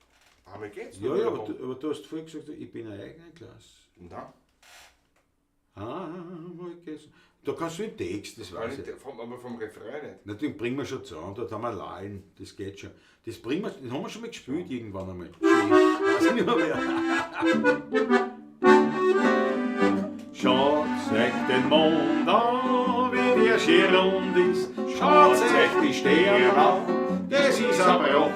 Einmal geht's noch. Ja, ja, aber du hast vorher gesagt, ich bin ein eigener Klaus. Nein. Einmal geht's noch. Da kannst du den Text, das weiß ich. Aber vom Refrain nicht. Na, den bringen wir schon zusammen, da haben wir Lallen, das geht schon. Das bringen wir, den haben wir schon mal gespielt irgendwann einmal. Weiß ich nicht mehr wer. Schaut euch den Mond an, wie der schön rund ist. Schaut euch die Sterne an, das ist ein Bruch.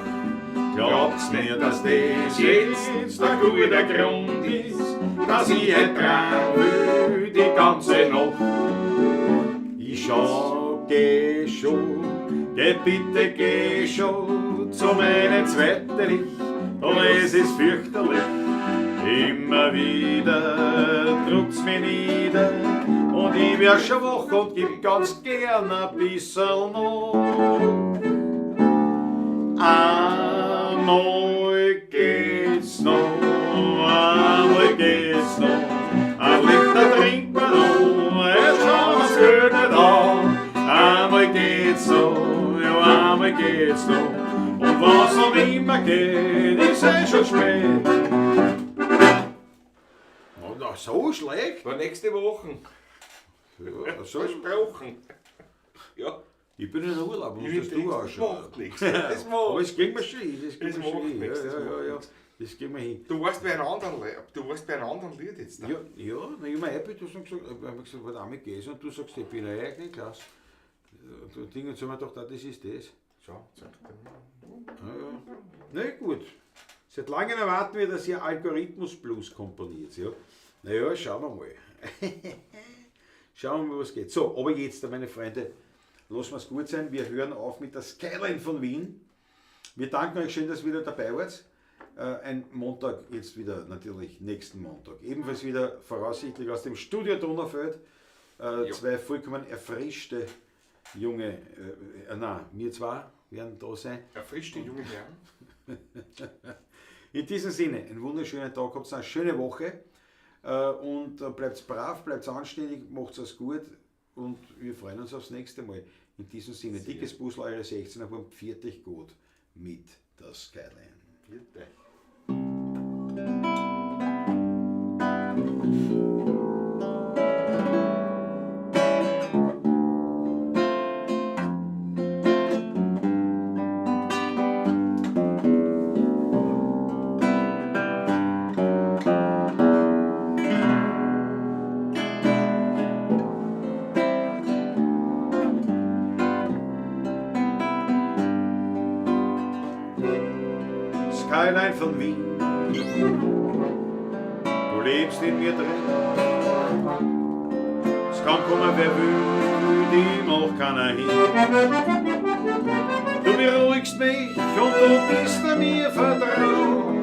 Glaubt's mir, dass das jetzt ein guter Grund ist, dass ich nicht dran will die ganze Nacht. Ich schau, geh schon, geh bitte, geh schon zu meinem zweiten Ich, und es ist fürchterlich. Immer wieder druckt's mich nieder und ich wär schon wach und geb ganz gern ein bisserl noch. Einmal geht's noch, einmal geht's noch, ein Liter trinkt man noch, jetzt schauen wir's gut nicht an. Einmal geht's noch, ja, einmal geht's noch, und was noch immer geht, ist eh schon spät. Na, so schlecht? War nächste Woche. Ja, so Versprochen. Ja. Ich bin in Urlaub, musst das du auch schon. Macht nichts. Das macht. Aber es ging mir schon hin. Das ging mir schon hin. Nichts, Ja, ja, ja. Das ging mir hin. Du warst bei einem anderen, Lied jetzt. Ne? Ja, ja, na, ich habe mir du hast gesagt, ich hab gesagt, was damit geht, und du sagst, ich bin eine eigene Klasse. Und Ding, und so haben wir gedacht, ah, das ist das. Schau, sag ja, ja. Na gut. Seit langem erwarten wir, dass ihr Algorithmus Blues komponiert. Ja. Naja, schauen wir mal. Schauen wir mal, was geht. So, aber jetzt, meine Freunde, lassen wir es gut sein. Wir hören auf mit der Skyline von Wien. Wir danken euch schön, dass ihr wieder dabei wart. Ein Montag, jetzt wieder natürlich nächsten Montag. Ebenfalls wieder voraussichtlich aus dem Studio Donaufeld. Zwei vollkommen erfrischte junge, nein, wir zwei werden da sein. Erfrischte junge Herren. In diesem Sinne, einen wunderschönen Tag, habt eine schöne Woche und bleibt brav, bleibt anständig, macht es gut und wir freuen uns aufs nächste Mal. In diesem Sinne, dickes Puzzle, eure 16er, pfiat euch gut mit der Skyline. Pfiat euch. Skyline von Wien, du lebst in mir drin. Es kann kommen, wer will, die macht keiner hin. Du beruhigst mich und du bist an mir vertraut.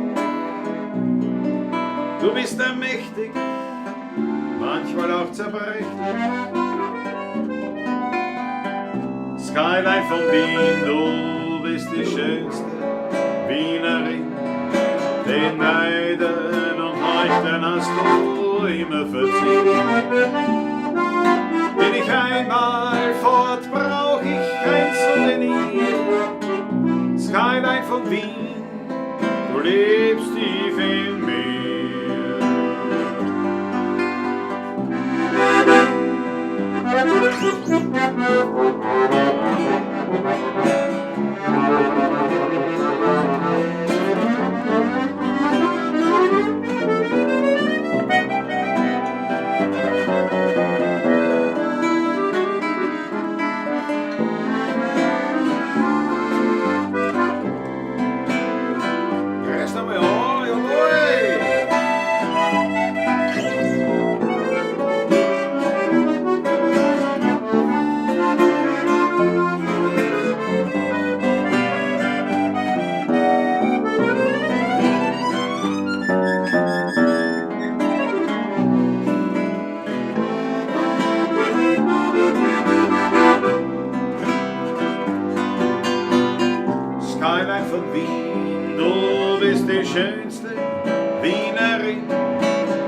Du bist ermächtig, manchmal auch zerbrechlich. Skyline von Wien, du bist die schönste Wienerin, den Neiden und Heuchlern hast du immer verziehen. Bin ich einmal fort, brauch ich kein Souvenir. Skyline von Wien, du lebst tief in mir. Skyline von Wien, du bist die schönste Wienerin,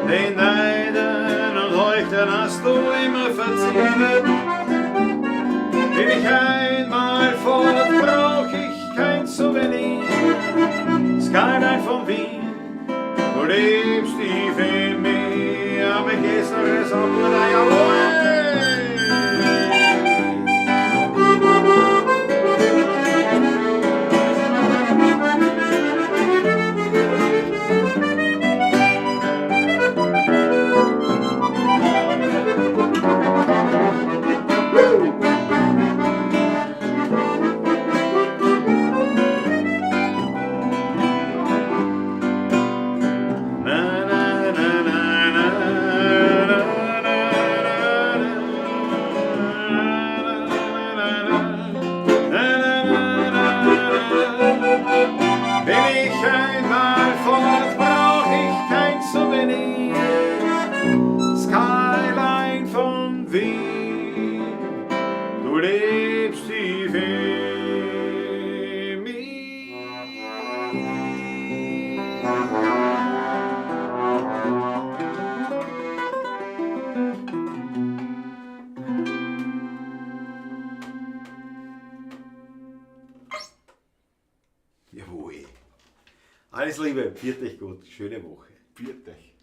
den Neiden und Heuchlern hast du immer verziehen. Bin ich einmal fort, Souvenir. Skyline von Wien, du lebst tief in mir. Mir geht's noch es ab, jawohl! Na, na, na, na, na, na, na, na, na, na, na, na, na. Bin ich einmal fort, brauch ich kein Souvenir. Skyline von Wien, du lebst tief in mir. Jawohl. Alles Liebe, viert euch gut, schöne Woche. Viert euch.